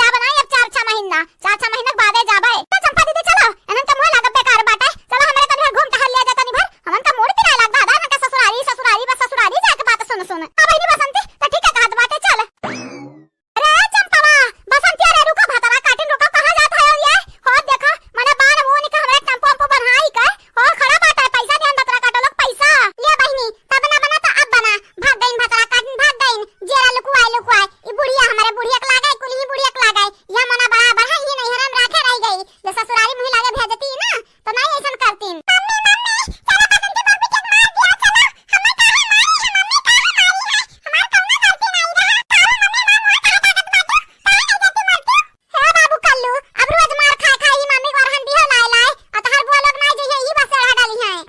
जाबे नाहीं अब चार छह महीना, चार छह महीना के बादे जाबे। तो चंपा दीदी चलो, इन्हन के मुँह लागब बेकार बाटे। चलो हमरे तनी भर घूम टहल लिया जाए तनी भर। हमन का मूड पिराए लाग दादा, इन्हन के ससुरारी, ससुरारी, बस ससुरारी जाए के बात सुन सुन। अब बहिनी बसंती, तो ठीक है कहत बाटे, चल। अरे चंपा, बसंती, अरे रुको, भतरा काटिन रुको, कहाँ जात है ये? हो देखो, मने बान वो निका हमरे टेम्पो वेम्पो बढ़ाई के, हो खड़ा बाटे, पैसा दिहन भतरा काटो लोग, पैसा। ले बहिनी, तब ना बना तो अब बना, भाग गइन भतरा काटिन, भाग गइन, जेरा लुकुआए लुकुआए, ई बुढ़िया हमरे बुढ़िया के लागे, कुल ही बुढ़िया के लागे, यह मना बड़ा बढ़ा ही नहीं हरम राखे रह गई, जो ससुरारी मुही लागे भेजती ना, तो नहीं ऐसन करतीन। मम्मी, मम्मी, चलो बसंती बब्बी के मार दिया, चलो। हमें काहे मारी है, मम्मी काहे मारी है? हमार कौनो गलती नहीं रहा। काहे मम्मी मार मार काहे काटत बाटू? काहे नहीं देती मरती? हे बाबू कल्लू, अब रोज मार खाए खाए ही मम्मी को अरहन दिहो लाए लाए। और तोहर बुआ लोग ना जइहे, यही बस चढ़ा डाली हैं।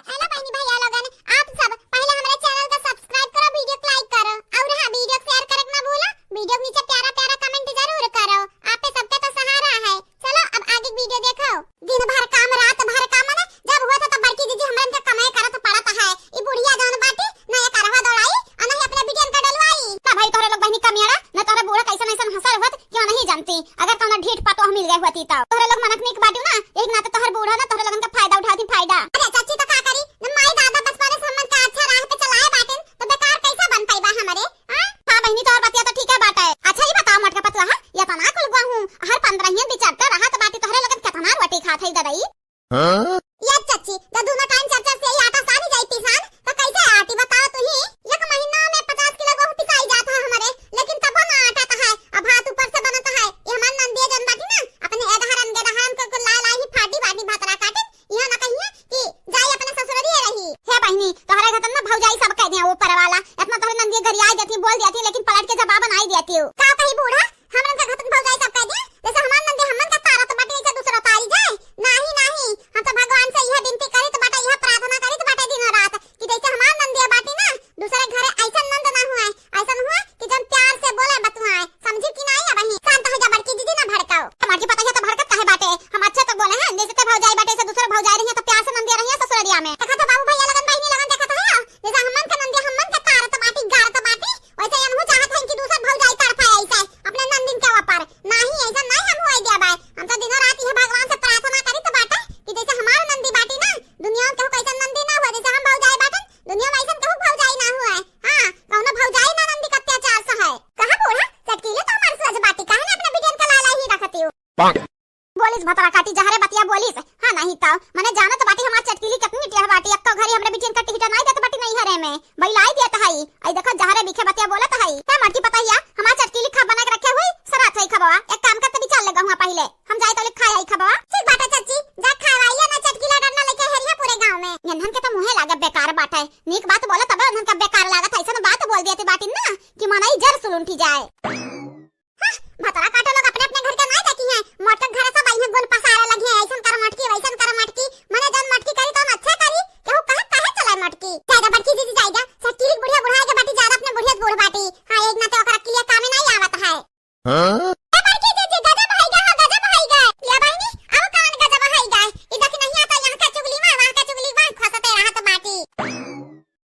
Hello बहनी भैया लोगन, आप सब पहले हमारे channel का subscribe करो, video को like करो और हाँ, video को share करे के ना भूलो। Video के नीचे प्यारा प्यारा comment जरूर करो, आप पे सबके तो सहारा है। चलो अब आगे video देखो। दिन भर काम, रात भर काम, माने जब हुआ था तब बड़की दीदी हमरन के कमाए करत पड़त है। ई बुढ़िया जौन बाटी, न ये करवा दौड़ाई, और न ही अपने बिटियन का डलवाई। ना भाई, तोहरे लोग बहनी कमियाड़ा, न तोहरे बूढ़ा कैसन ऐसन हंसर हुआ कि हम नहीं जानती। अगर कौनो ढीठ पतोह मिल गए होती तब। तोहरे लोग मनक नीक बाटियो ना, यही नाते तोहर बूढ़ा ना तोहरे लोगन का फायदा उठाती, फायदा। अरे चाची तो का करी, न माई दादा बचपने से हमन का अच्छा राह पे चलाए बाटिन, तो बेकार कैसा बन पाई बा हमरे? हाँ? हाँ बहिनी, तोहर बतिया तो ठीक है बाटे। अच्छा, ई बताओ मोटका पतुआ, हाँ? ये तना कुल गुआ हूँ, हर पंद्रहियन बिचरते रहत बाटी, तोहरे लोगन केतना रोटी खात है ददई? हाँ? ये चाची, तो दोनों टाइम चार चार से ही आटा सानी जाई पिसान, तो कैसे आटी बताओ तू ही? एक महीना में पचास किलो गेहूं पिसाई जात है हमरे, लेकिन तबो ना आटा तो है, अब भात ऊपर से बनत है। ये हमार नंदिया जन बाटी ना, अपने एदहरन गेदहरन के कुल लाई लाई ही फाटी बाटी भतरा काटे, यहाँ ना कहिए कि जाई अपने ससुररिये रही। हे बहिनी, तोहरे घर ना भौजाई सब कह दिया ऊपर वाला, इतना तोहरे नंदिया गरियाई देती, बोल देती, लेकिन पलट के जवाब नहीं देती। का कही बूढ़ा, हमरन का घतन भौजाई सब कह दिया, जैसे हमार नंदी हमन का तारत बाटे, ऐसे दूसरा तारी जाए। नाही, नाही, हम तो भगवान से यह विनती करित बाटे, यह प्रार्थना करित बाटे दिनों रात कि जैसे हमार नंदिया बाटी ना, दूसरे घरे ऐसन नंद ना हुए, ऐसन हुए कि जौन प्यार से बोले बतुआए। समझी कि नाही? अब ही शांत हो जा बड़की दीदी, ना भड़काओ। हमार जी पता है तो भड़कत काहे बाटे, हम अच्छे तो बोले हैं, जैसे ते भौजाई बाटे, ऐसे दूसरे भौजाई रही है तो प्यार से नंदिया रही है ससुररिया में। देखा तो बाबू भैया लगन, बहिनी लगन, देखा तो है, जैसे हमन के नंदिया हमन के तारत बाटी, गारत बाटी, वैसे यनहू चाहत हन कि दूसर भौजाई तड़फे ऐसे अपने नंदिन के ऊपर। नाही, ऐसा नाही हम होए दिया बाय। हम तो दिनों रात यह भगवान से प्रार्थना करित बाटे कि जैसे हमार नंदी बाटी ना, दुनिया में केहू कैसन नंदी ना हुए, जैसे हम भौजाई बाटन, दुनिया में ऐसन केहू भौजाई ना हुए। हाँ, कौनो भौजाई ना नंदी के अत्याचार सहे। कहाँ बूढ़ा, चटकीले तो हमार सज बाटी, काहे ना अपने बिटियन का लाला ही रखती हो? बोलिस भतरा काटी, जहरे बतिया बोलिस। हाँ, नहीं तो, मने जानत बाटी हमार चटकीली कितनी टेढ़ बाटी, एक्को घरी हमरे बिटियन का टिहटा नहीं देत बाटी नैहरे में, बइलाई देत हई। आई देखो, जहरे बिखे बतिया बोलत हई। हे मटकी पतहिया, हमार चटकीली खा बना के रखे हुई, सरात हई खबवा। एक काम कर, तभी चल ले गहुआ पहिले, हम जाए तो ले खाए आई खबवा। ठीक बाटे चाची, जा खाए वाइया ना चटकीला डंडा लेके हेरिया पूरे गाँव में। यन्हन के तो मुँहे लागे बेकार बाटे, नीक बात बोले तबे उन्हन का बेकार लागत है, ऐसन बात बोल देते बाटी ना कि मनई जर सुलुंठी जाए। हाँ, भतरा काटे लोग अपने अपने घर के नाई देखी हैं, मोटका घर सब आई हैं, गुन पसारे लगी हैं, ऐसन कर मटकी, वैसन कर मटकी, मने जौन मटकी करी तौन अच्छा करी, केहू कहे काहे चले मटकी। जाएगा बड़की दीदी जाएगा, चटकीली बुढ़िया बुढ़ाए के बाटी ज्यादा अपने बुढ़िया बूढ़ बाटी। हाँ, एक नाते ओकरा के लिए कामे नहीं आवत है। हाँ? ए बड़की दीदी, गजब है गा, गजब है गा। या बहिनी, अब कौन गजब है गा? ई देखी नहीं आता, यहाँ का चुगली माँ, वहाँ का चुगली माँ, खोसते रहत बाटी।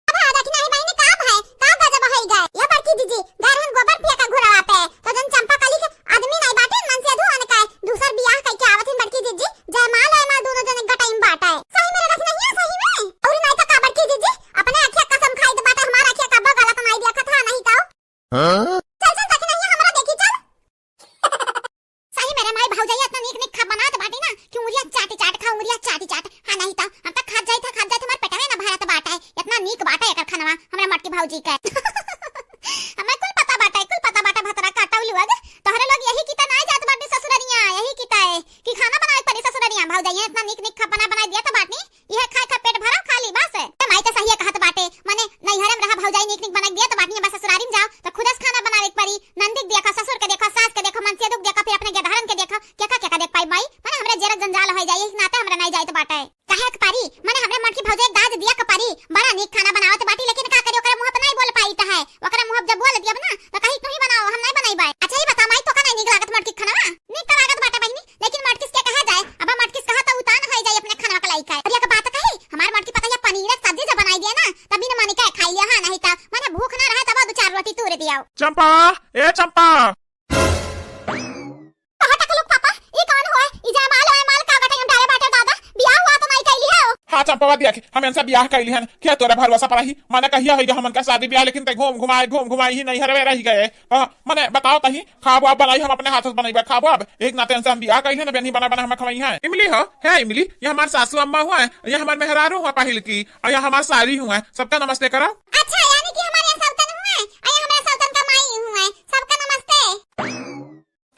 अब हाँ, देखी नाही बहिनी, का भय, का गजब होई गए? ये बड़की जीजी, गए रहन गोबर पिया का घुरवा पे, तो जन चंपा कली के आदमी नाही बाटे, मन से अधू अनकाय, दूसर बियाह कइके आवत हिन बड़की जीजी, जयमाल वयमाल दोनों जने गटाई में बाटे। सही में रे, देखी नहीं है, सही में? और नहीं तो का बड़की जीजी, अपने अखिया कसम खाई के बाटे, हमार अखिया कब्बो गलत नाही देखत है, नहीं तो। हाँ? चल, चल, देखी नहीं है, हमरा देखी, चल। सही में रे माई, भौजाई इतना नीक नीक खा बनात बाटी ना कि उंगलिया चाटी चाट खा, उंगलिया चाटी चाट। हाँ, नहीं तो हम तो खात जाइत है, खात जाइत, हमार पेटवे ना भरत बाटे। इतना नीक बाटे एकर खानवा, हमरा मटकी भौजी के। हमें कुल पता बाटे, कुल पता बाटे, भतरा काटौली वग। तोहरे लोग यही किता ना जात बाटे ससुररिया, यही किता है कि खाना बनावे पड़ी ससुररिया। भौजाई इतना नीक नीक खा बना बना दिया तो बाटी। इहे खाए खा पेट भरो खाली बस। ए माई तो सही कहत बाटे, मने नैहरे में रहा भौजाई नीक नीक बनाई दिया तो बाटी, बस ससुरारी में जाओ तो खुदस खाना बनावे के पड़ी, नंदी के देखा, ससुर के देखा, सास के देखा, मनसेधू के देखा, फिर अपने गेदहरन के देखा, केका केका देख पाई माई, मने हमरे जेरा जंजाल हो जाई, इस नाते हमरा नहीं जाइत बाटे। कहे के परी, मने हमरे मटकी भौजाई दाज दिया के परी, बड़ा नीक खाना बनावत बाटी, लेकिन का करी, ओकरे मुंह पे नहीं बोल पाई तो है, ओकरे मुंह पे जब बोल दियब ना तो कही तू ही बनाओ, हम नहीं बनाई बाय। अच्छा ये बता माई, तो का नहीं नीक लागत मटकी खाना? नीक तो लागत बाटे बहिनी, लेकिन मटकिस के कहा जाए? अब मटकिस कहा तो उतान हो जाए अपने खाना के लाइक है। और एक बात कही, हमार मटकी पता ये पनीर के सब्जी जब बनाई दिया ना, तब बिन मन के खाई लिया, हाँ, नहीं तो मने भूख ना रहे तब दो चार रोटी तूर दिया। चंपा, ए चंपा, हाँ चंपवा, देख, हम इनसे बियाह कइली हन, क्या तोरे भरोसा पर रही? मने कहिया होइगा हमन का शादी बियाह, लेकिन ते घूम घुमाए, घूम घुमाए ही नैहरवे रहि गए। तो मने बताओ तही, खाब वाब बनाई, हम अपने हाथ से बनइबे खाब वाब। एक नाते इनसे हम बियाह कइली हन, बेनी बना बना हमें खवाई है। इमली हो, हे इमली, ये हमार सासू अम्मा हुआ है, ये हमार मेहरारू हुआ पहिल की, और ये हमार सारी हुआ है, सबका नमस्ते करो। अच्छा, यानी कि हमारे यहाँ सौतन हुआ है, और ये हमारे सौतन का माई हुआ है, सबका नमस्ते।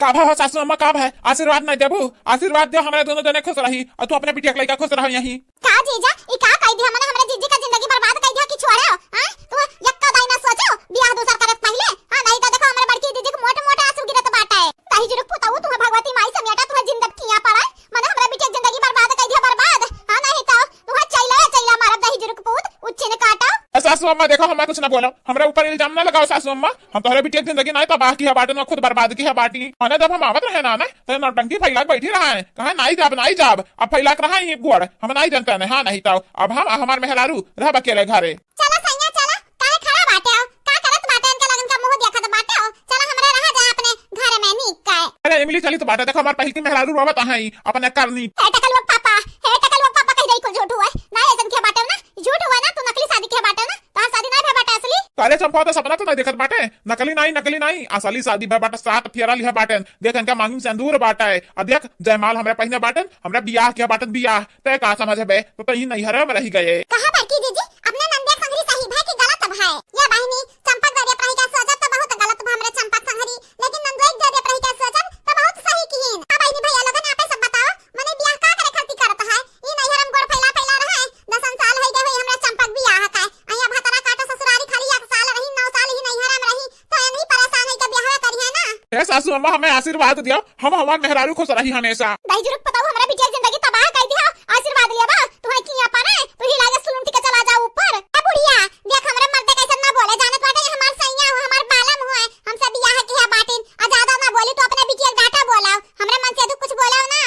का भा हो सासू अम्मा, का भा? आशीर्वाद नहीं देबू? आशीर्वाद दे, हमरा दोनों जने खुश रही और तू अपने बिटिया के लइका खुश रहो यहीं। का जीजा, ई का कह दिया? मने हमरा जीजी का जिंदगी बर्बाद कह दिया कि छोड़े हो? हाँ? तू यक्का दाई ना सोचो, बियाह दूसर करे से पहले। हाँ, नहीं तो देखो हमरा बड़की जीजी के मोटे मोटे आंसू गिरत बाटे। दही जुरुक पुताऊ, तू भगवती माई समेटा, तू जिंदगी किया पड़ा। मने हमरा बिटिया के जिंदगी बर्बाद कह दिया, बर्बाद। हाँ, नहीं तो तू चैला चैला मारब दही जुरुक पूत, उच्छिन काटा। ए सासू अम्मा, देखो, हमें कुछ ना बोलो, हमरा ऊपर इल्जाम ना लगाओ सासू अम्मा। हम तोहरे बिटिया के जिंदगी नाई तबाह किहे बाटी, ना खुद बर्बाद किहे बाटी। अने जब हम आवत रहे ना, ना, तो नौटंकी फैला के बैठी रहा है, कहा नाई जाब, नाई जाब, अब फैला के रहा है ये गोड़, हम नाई जनते हैं, हाँ, नहीं तो अब हम, हमार मेहरारू रहब अकेले घरे। चला सैया, चला, काहे खड़ा बाटे हो? का करत बाटे? इनके लगन का मुंह देखत बाटे हो? चला हमरे रहा जाए अपने घर में नीक का है। अरे इमली, चली तो बाटे, देखो हमार पहिल की मेहरारू रोवत है अपने करनी। हे टकलुआ पापा, हे टकलुआ पापा, कह दे कुल झूठ हुआ है। ना ऐसन किहे बाटे हो ना, झूठ हुआ है ना, तू नकली शादी किहे बाटे हो ना, तोहार शादी ना भे बाटे असली। अरे चंपा, तो सपना तो नहीं देखत बाटे, नकली नहीं, नकली नहीं, असली शादी भे बाटे, सात फेरा लिहे बाटे, देख इनका मांगी में सिंदूर बाटे, आ देख जयमाल हमरा पहिने बाटे, हमरा बियाह किहे बाटे, बियाह। तै का समझबे? तो तही नैहरे में रहि गए। कहा बड़की जीजी, अपने नंदिया संगरी सही भा कि गलत भा? या बहिनी, चंपक दरिया प्रही का सोचत तो बहुत गलत भा हमरे चंपक संगरी, लेकिन नंदुआ एक दरिया प्रही का सोचत तो बहुत सही किहिन। अब बहिनी भैया लोगन आपे सब बताओ, मने बियाह का करे खातिर करत है? ई नैहर में गोड़ फैला फैला रहा है, दसन साल होई गए होई हमरा चंपक बियाह का। अइया भतरा काटो ससुरारी खाली एक साल रही, नौ साल ही नैहर में रही, तो यही परेशान है के बियाह करिए ना। ए सासू अम्मा, हमें आशीर्वाद दियो, हम हमार मेहरारू खुश रही हमेशा। दही जुरुक पताऊ हमरा बिटिया के जिंदगी तबाह कर दिया। आशीर्वाद लिया बा, तू है किया पाना है, तू ही लागे सुलुंटी के चला जा ऊपर। ए बुढ़िया, देख हमरा मर्दे कैसे ना बोले, जानत बाटे ये हमार सैया हो, हमार बालम हो है, हमसे बियाह किहे बाटिन, आ ज्यादा ना बोली, तू अपने बिटिया के डांटा बोलाओ, हमरा मन से तू कुछ बोलाओ ना।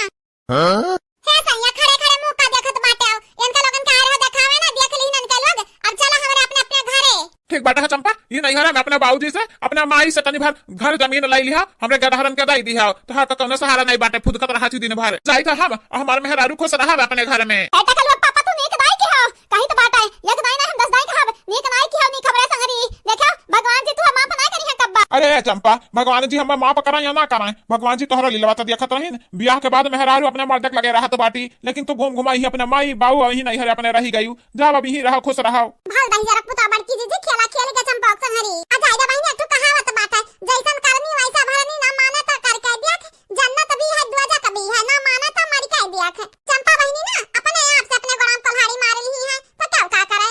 हाँ? हे सैया, खड़े खड़े मुंह का देखत बाटे हो, इनका लोगन के आए रहो देखावे ना, देख ली इनके लोग, अब चला हमरा अपने अपने घरे। ठीक बाटे है चंपा, ई नैहरा में अपने बाबूजी से, अपने माई से तनी भर घर जमीन लाई लिहा, हमरे गदहरन के दई दिहा। तोहार तो कौनो सहारा नहीं बाटे, फुदकत रहा छी दिन भर। जाई था हम, हमार मेहरारू खुश रहा अपने घर में। ए टकलुआ पापा, तू नीक दाई के हो, कहीं तो बाटे, एक दाई ना हम दस दाई कहब, नीक नाई के हो, नीक हमरे संगरी। देखो, भगवान जी तू माफ ना करी है कब्बा। अरे चंपा, भगवान जी हमें माफ कराए या ना कराए, भगवान जी तोहरा लीलवा तो देखत रहिन। बियाह के बाद मेहरारू अपने मर्द के लगे रहत बाटी, लेकिन तू घूम घुमा ही अपने माई बाबू वही नैहर अपने रही गयू। जाओ, अब यहीं रहो, खुश रहो। भल दही जरा पुता बड़की जीजी खेला खेल के चंपक संगरी। आ जाए रे बहिनी, एक ठो कहावत बाटे, जैसन करनी वैसा भरनी, ना माने तो करके देख, जन्नत भी है दोजख भी है, ना माने तो मर के देख। चंपा बहिनी ना अपने आप से अपने गोड़ाम कुल्हाड़ी मार ली है, तो क्या का करे?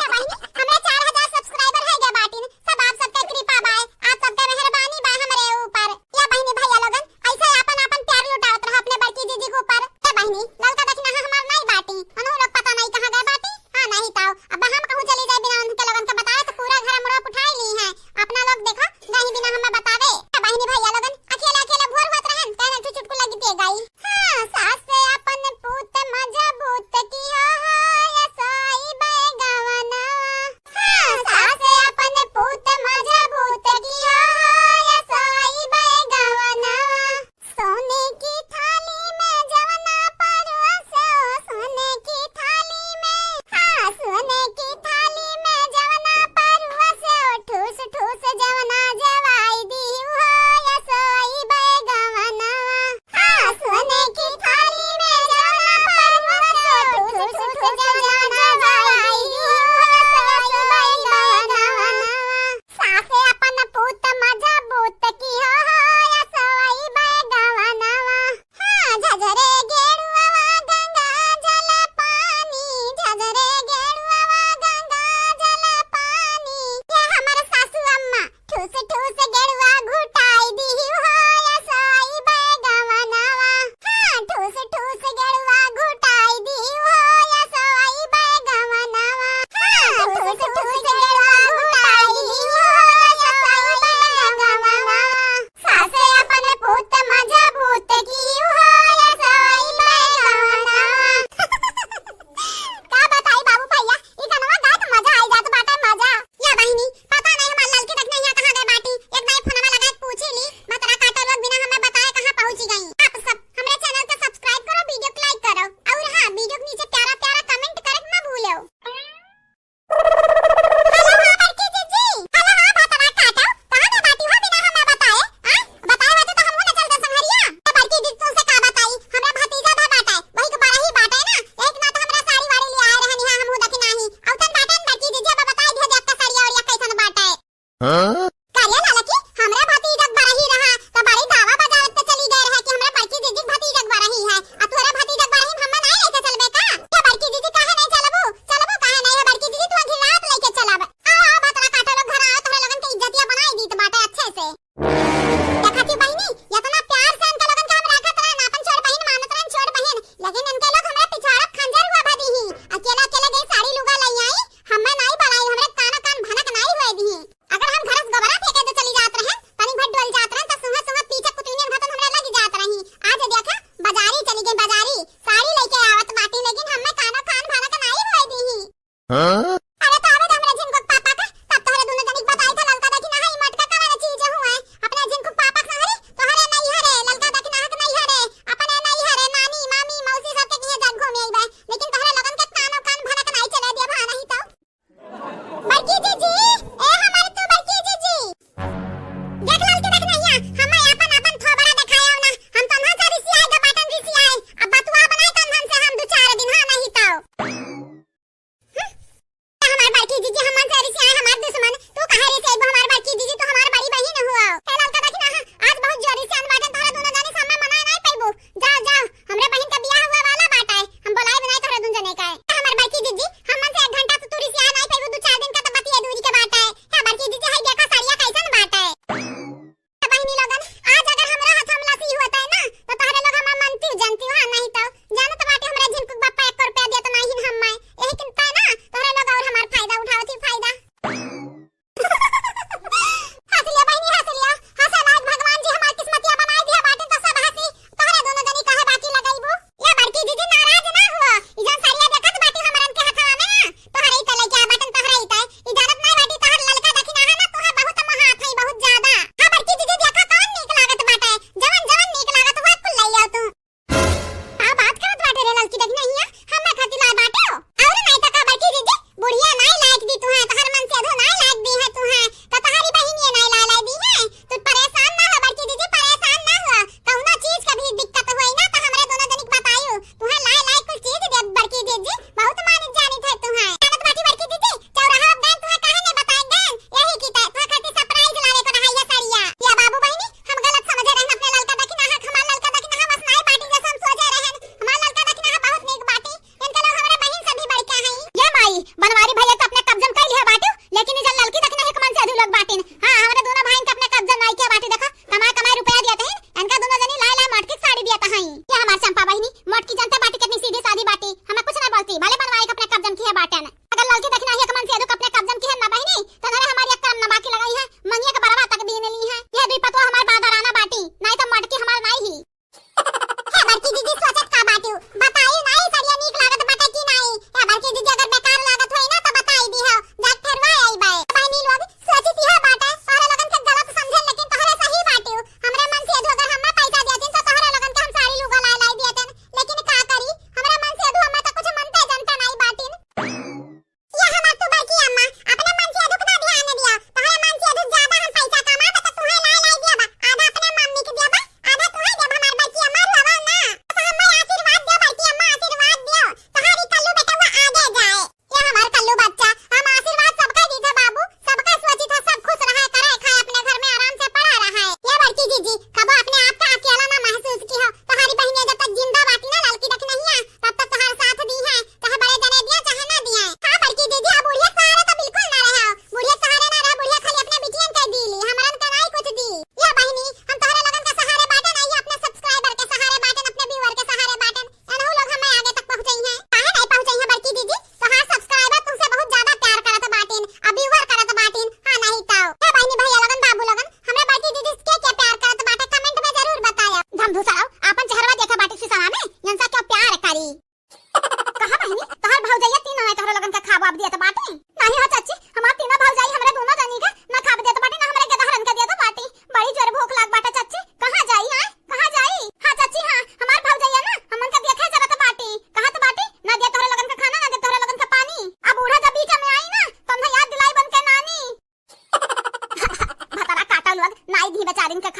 या बहिनी, हमरे चार हजार subscriber है गे बाटिन, सब आप सबके कृपा बाय, आप सबके मेहरबानी बाय हमरे ऊपर। या बहिनी भैया लोगन, ऐसे आपन आपन प्यार लुटावत रहो अपने बड़की जीजी के ऊपर। ए बहिनी, ललका दखिनहा हमार नाई बाटी, उन्हों लोग पता नहीं कहाँ गए बाटी। हाँ, नहीं ताओ, अब हम कहूँ चली जाए बिना उनके लोगन के बताए तो पूरा घर हमरो उठाए ली है। अपना लोग देखो, नहीं बिना हमें बता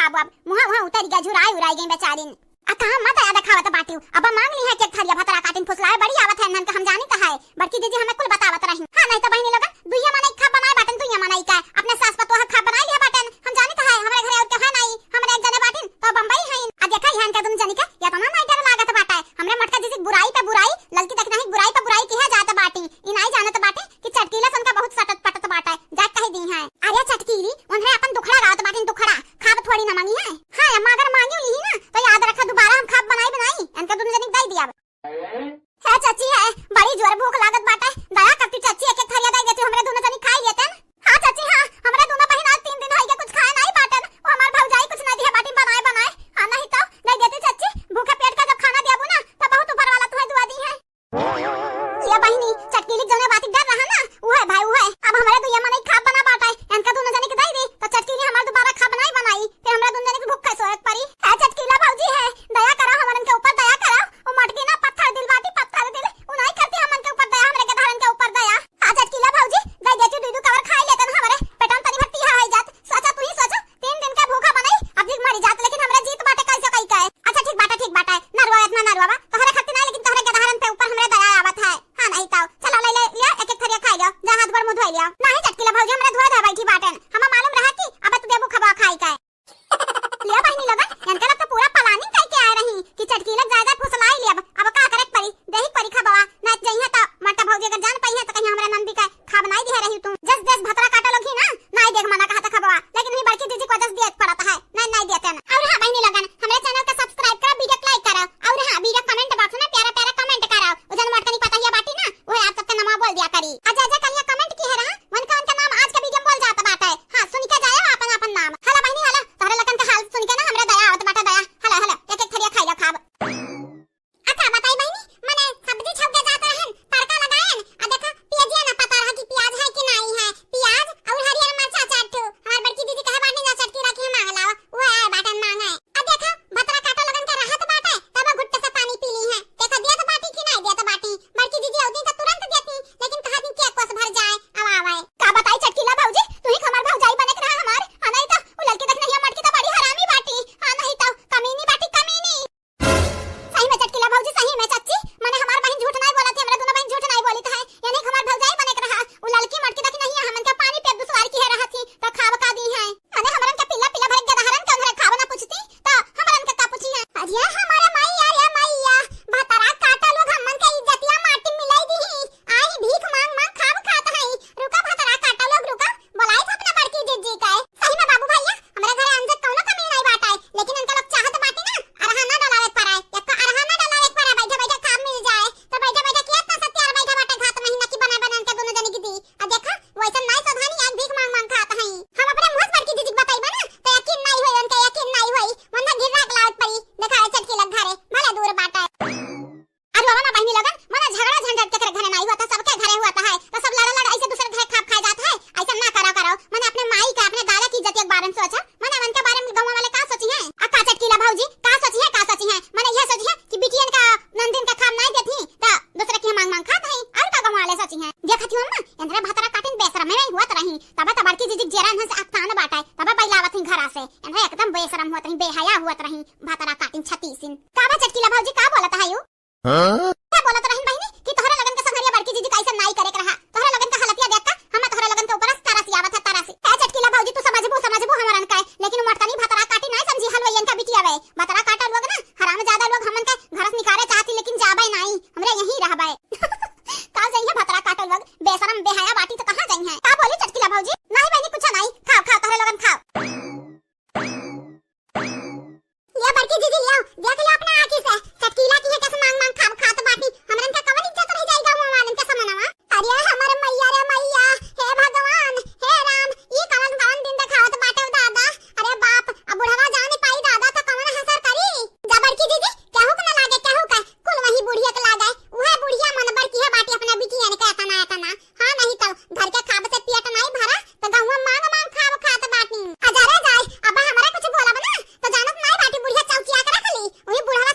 खाबो अब। मुँहा उहाँ उतरि गै, झुराइ उराइ गई बेचारिन। आ कहाँ मत आया देखावत बाटिउ। अब माँग लिहे एक एक थरिया, भतरा काटिन फुसलाए बड़ी आवत है इन्हन के, हम जानित है। बड़की जीजी हमें कुल बतावत रही। हाँ, नहीं तो बहिनी लोगन, दुइया मनई खाब बनाए बाटेन, दुइया मनई का। अपने सास पतोह खाब बनाए लिहे बाटेन। हम जानित है, हमरे घरे और केहू है नहीं। हमरे एक जने बाटिन, तो बम्बई हईन। आ देखा, इहन के दुनो जनी के एतना नाहीं डर लागत बाटे। हमरे मोटका जीजी बुराई पे बुराई, ललकी देखना ही बुराई पे बुराई किहे जात बाटी। ई नाहीं जानत बाटी कि चटकीला सन का बहुत सटत पटत बाटे। जा कहि दिहे। अरे चटकीली, उन्हरे अपन दुखड़ा गावत बाटिन, दुखड़ा। खाब थोड़ी न माँगी है। हाँ, अम्मा अगर माँगी लिही ना, तो याद रखा दोबारा हम खाब बनाई बनाई, इनके दुनो जनी के दइ दिया। हे चाची, हे, बड़ी जोर भूख लागत बाटे। दया करती चाची, एक एक थरिया दइ देती, हमरे दुनो जनी खाइ लेतेन। हाँ चाची, हाँ, हमरे दुनो बहिन आज तीन दिन होइगे कुछ खाए नाहीं बाटेन। वो हमार भौजाई कुछ नाहीं दिहे बाटी बनाए बनाए। हाँ, नहीं तो दइ देती चाची, भूखे पेट का जब खाना देबू ना, तब बहुत ऊपर वाला तुहे दुआ दिहे। ये बहिनी, चटकीली जौने बाती डर रहा ना, उहे भाई उहे। अब हमरे दुइया मनई खाब बना बाटे, इनका दुनो जनी के दइ दी, तो चटकीली हमार दोबारा खाब नाहीं बनाई, फिर हमरा दुनो जनी के भूखे सोए के पड़ी। हे चटकीला भौजी, हे, दया करा, हमरन के ऊपर दया करा। वो मोटकी ना पत्थर दिल बाटी, पत्थर दिल। वो नाहीं करती हमन के ऊपर दया, हमरे गदहरन के ऊपर दया। हाँ चटकीला भौजी, दइ देती दुइ दुइ कवर खाइ लेतेन, हमरे पेटन तनी भर तीहा होइ जात। सोचा, तुहीं सोचा, तीन दिन का भूखा बनई, अब भी मरी जात, लेकिन हमरा जीत बाटे कैसे कई के। अच्छा ठीक बाटे, ठीक बाटे, ना रोवा, इतना ना रोवा, तोहरे खातिर ना, लेकिन तोहरे गदहरन पे ऊपर हमरे दया आवत है। हाँ, नहीं तो चलो, ले, ले, लिया, एक एक थरिया खाइ लियो, जा हाथ गोड़ मुँह धोइ लियो। नहीं चटकीला भौजी, हमरा धोए धोए बैठी बाटेन, हमें मालूम रहा कि अब तू देबू खबा खाइ के। लिया बहिनी लोगन, इनका लोग तो पूरा planning कइ के आए रही कि चटकीला जाए जाए फुसलाई लिया, अब का करे के पड़ी, देही के पड़ी खबवा, ना जइहे तो मोटका भौजी अगर जान पइहे तो कहीं हमरा नंदी का खाब नाहीं दिहे रही तू। जस जस भतरा काटा लोग ही ना, नाहीं देख मना कहा था खबवा, लेकिन वही बड़की जीजी को जस दिए पड़त है, नाहीं, नाहीं देते ना। और हाँ बहिनी लोगन, हमरे channel का subscribe करा, video like करा, और हाँ video comment box में प्यारा प्यारा comment करा, वो जन मोटकनी पता ही बाटी ना, वो आप सबके नाम बोल दिया करी। अच्छा, अच्छा, कल ये comment की है रहा, उनका, उनका नाम आज का video में बोल जाता बात है। हाँ, सुन के जाए अपन, अपन नाम। हला बहिनी, हला, तोहरे लोगन का हाल सुन के ना हमरा दया आवत बाटे, दया। हला, हला, एक एक थरिया खाइ ला खाब। अच्छा बताई बहिनी, मने सब्जी छौंके जात रहन, तड़का लगायन, आ देखा पियजिया ना पता रहा कि पियाज है कि नाहीं है, पियाज और हरियर मरचा चार ठो, हमार बड़की दीदी कहे बाटी ना चटकीला कि हम मांग लावा, वो आए बाटन मांगे। आ देखा भतरा काटा लोगन के रहत बाटे, तब घुट्टे से पानी पी ली है, देखा दियत बाटी कि नाहीं दियत बाटी, बड़की दीदी औदी तो तुरंत देती, लेकिन कहा दिन के कोस भर जाए, अब आवे। का बताई चटकीला भौजी, तू ही हमार भौजाई बने के रहा हमार, आ नाहीं तो उ ललकी देख नहीं मोटकी तो बड़ी हरामी बाटी, आ नाहीं तो कमीनी बाटी, कमीनी। सही में चटकीला भौजी, सही में चाची, मने हमार बहिन झूठ नाहीं बोलत है, हमरा दुनो बहिन झूठ नाहीं बोलित है। यानी हमार भौजाई बने के रहा, उ ललकी मोटकी देखी नहीं है, हमन के पानी पे दुश्वार किहे रहा थी, तो खाब का दी है। मने हमरन के पिल्ला पिल्ला भर के गदहरन के उन्हरे खाब ना पूछती, तो हमरन के का पूछी है? अरे हमारे मैया रे मैया, भतरा काटा लोग हमन के इज्जतिया माटी मिलाई दी ही। आई भीख मांग मांग खाब खात है। रुका भतरा काटा लोग रुका, बोलाई था अपना बड़की जिज्जी के। सही में बाबू भैया, हमरा घरे अंजक कौनो कमी नाहीं बाटे, लेकिन इनका लोग चाहत बाटे ना, अरहा ना डलावे के पराए, एक अरहा ना डलावे के पराए, बैठे बैठे काम मिल जाए, तो बैठे बैठे किया इतना सत्यार बैठे बाटे घात महीना की बनाए बनाए के दुनो जनी की दी। आ देखा, वैसन नाहीं सोधानी आज भीख मांग मांग खात हई। हम अपने मुँह से बड़की जिज्जी के बताइबा ना, तो यकीन नाहीं होई, उनके यकीन नाहीं होई, मन में घिन राख लावत पड़ी, देखा चटकीला घरे, भले दूर बाटे। अरे बाबा ना बहिनी लोगन, मने झगड़ा झंझट केकरे घरे नाहीं हुआ था, सबके घरे हुआ था है। तो सब लड़ लड़ ऐसे दूसरे घरे खाब खाए जात है, ऐसा ना करा करो। मने अपने माई का, अपने दादा की इज्जत एक बार में सोचा, मने उनके बारे में गाँव वाले का सोची हैं? आ का चटकीला भौजी, का सोची है, का सोची है? मने यह सोची है कि बिटियन का नंदिन का खाब नाहीं देती, तो दूसरे की मांग मांग खात है, और का गाँव वाले सोची हैं? देखती हूँ अम्मा, इनरे भतरा काटिन बेशरम में हुआ रही, तब तो बड़की जिज्जी जेरा इन्हन से अकतान बाटे, तब बैलावत ही घरा से, इनरे एकदम बेशरम हुआ रही, बेहया हुआ रही, भतरा काटिन छतीसिन। का बा चटकीला भौजी, का बोलत है यू? हाँ? का बोलत रहन बहिनी कि तोहरे लोगन के संघरिया बड़की जिज्जी कैसे नाई करे के रहा। तोहरे लोगन के हालतिया देख के हम तोहरे लोगन के ऊपर तरस आवत है, तरस। ए चटकीला भौजी, तू समझबू, समझबू हमरन के, लेकिन मोटकनी भतरा काटी नाई समझी हलवैयन का बिटिया वे। भतरा काटा लोग ना, हरामजादा लोग हमन के घर से निकाले चाहती, लेकिन जाबे नाई, हमरे यहीं रहबे। का जइहे भतरा काटा लोग, बेशरम बेहया बाटी तो कहाँ जइहे? का बोली चटकीला भौजी? नाई बहिनी, कुछ नाई, खाओ, खाओ, तोहरे लोगन खाओ। लिया बड़की दीदी, लिया, देख लिया अपना आँखी से, चटकीला की है कैसे मांग मांग खाब खात बाटी, हमरन का कवन इज्जत रह जाई गाँव वालन के समनवा। अरे हमर मैया रे मैया, हे भगवान, हे राम, ई कवन कवन दिन देखावत बाटे दादा। अरे बाप, अब बुढ़वा जान पाई दादा तो कवन हसर करी। जा बड़की दीदी, केहू के ना लागे, केहू के, कुल वही बुढ़िया के लागे। उहे बुढ़िया मन बड़की है बाटी अपना बिटियन के एतना एतना। हाँ, नहीं तो घर के खाब से पेट नाई भरा, तो गहुआ मांग मांग खाब खात बाटी। आ जा रे जाए, अब हमरा कुछ बोलब ना, तो जानत नाई बाटी बुढ़िया चौकिया के रख ली। वही बुढ़वा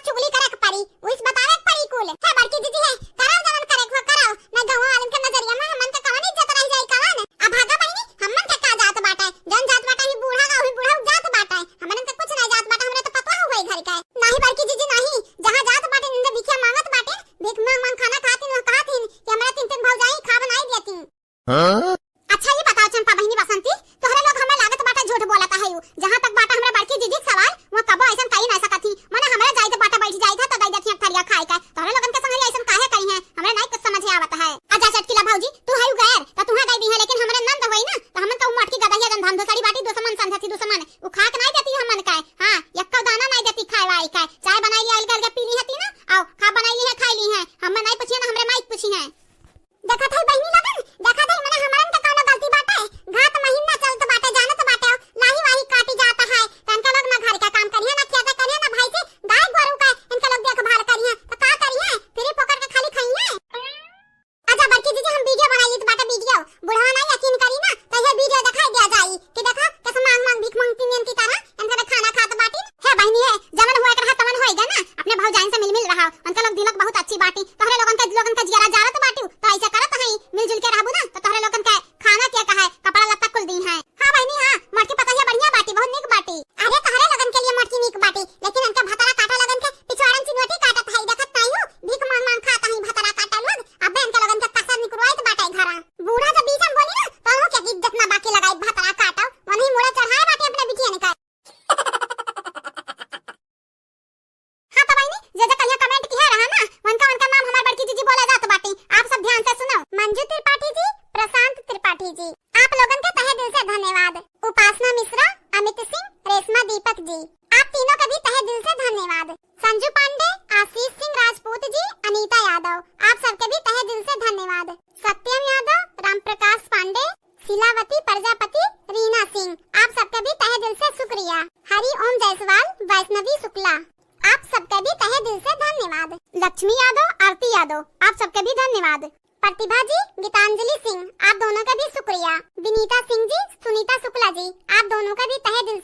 जी, आप तीनों के भी तहे दिल से धन्यवाद। संजू पांडे, आशीष सिंह राजपूत जी, अनीता यादव, आप सबके भी तहे दिल से धन्यवाद। सत्यम यादव, राम प्रकाश पांडे, शीलावती प्रजापति, रीना सिंह, आप सबके भी तहे दिल से शुक्रिया। हरि ओम जायसवाल, वैष्णवी शुक्ला, आप सबके भी तहे दिल से धन्यवाद। लक्ष्मी यादव, आरती यादव, आप सबके भी धन्यवाद। प्रतिभा जी, गीतांजलि सिंह, आप दोनों का भी शुक्रिया। विनीता सिंह जी, सुनीता शुक्ला जी, आप दोनों का भी तहे दिल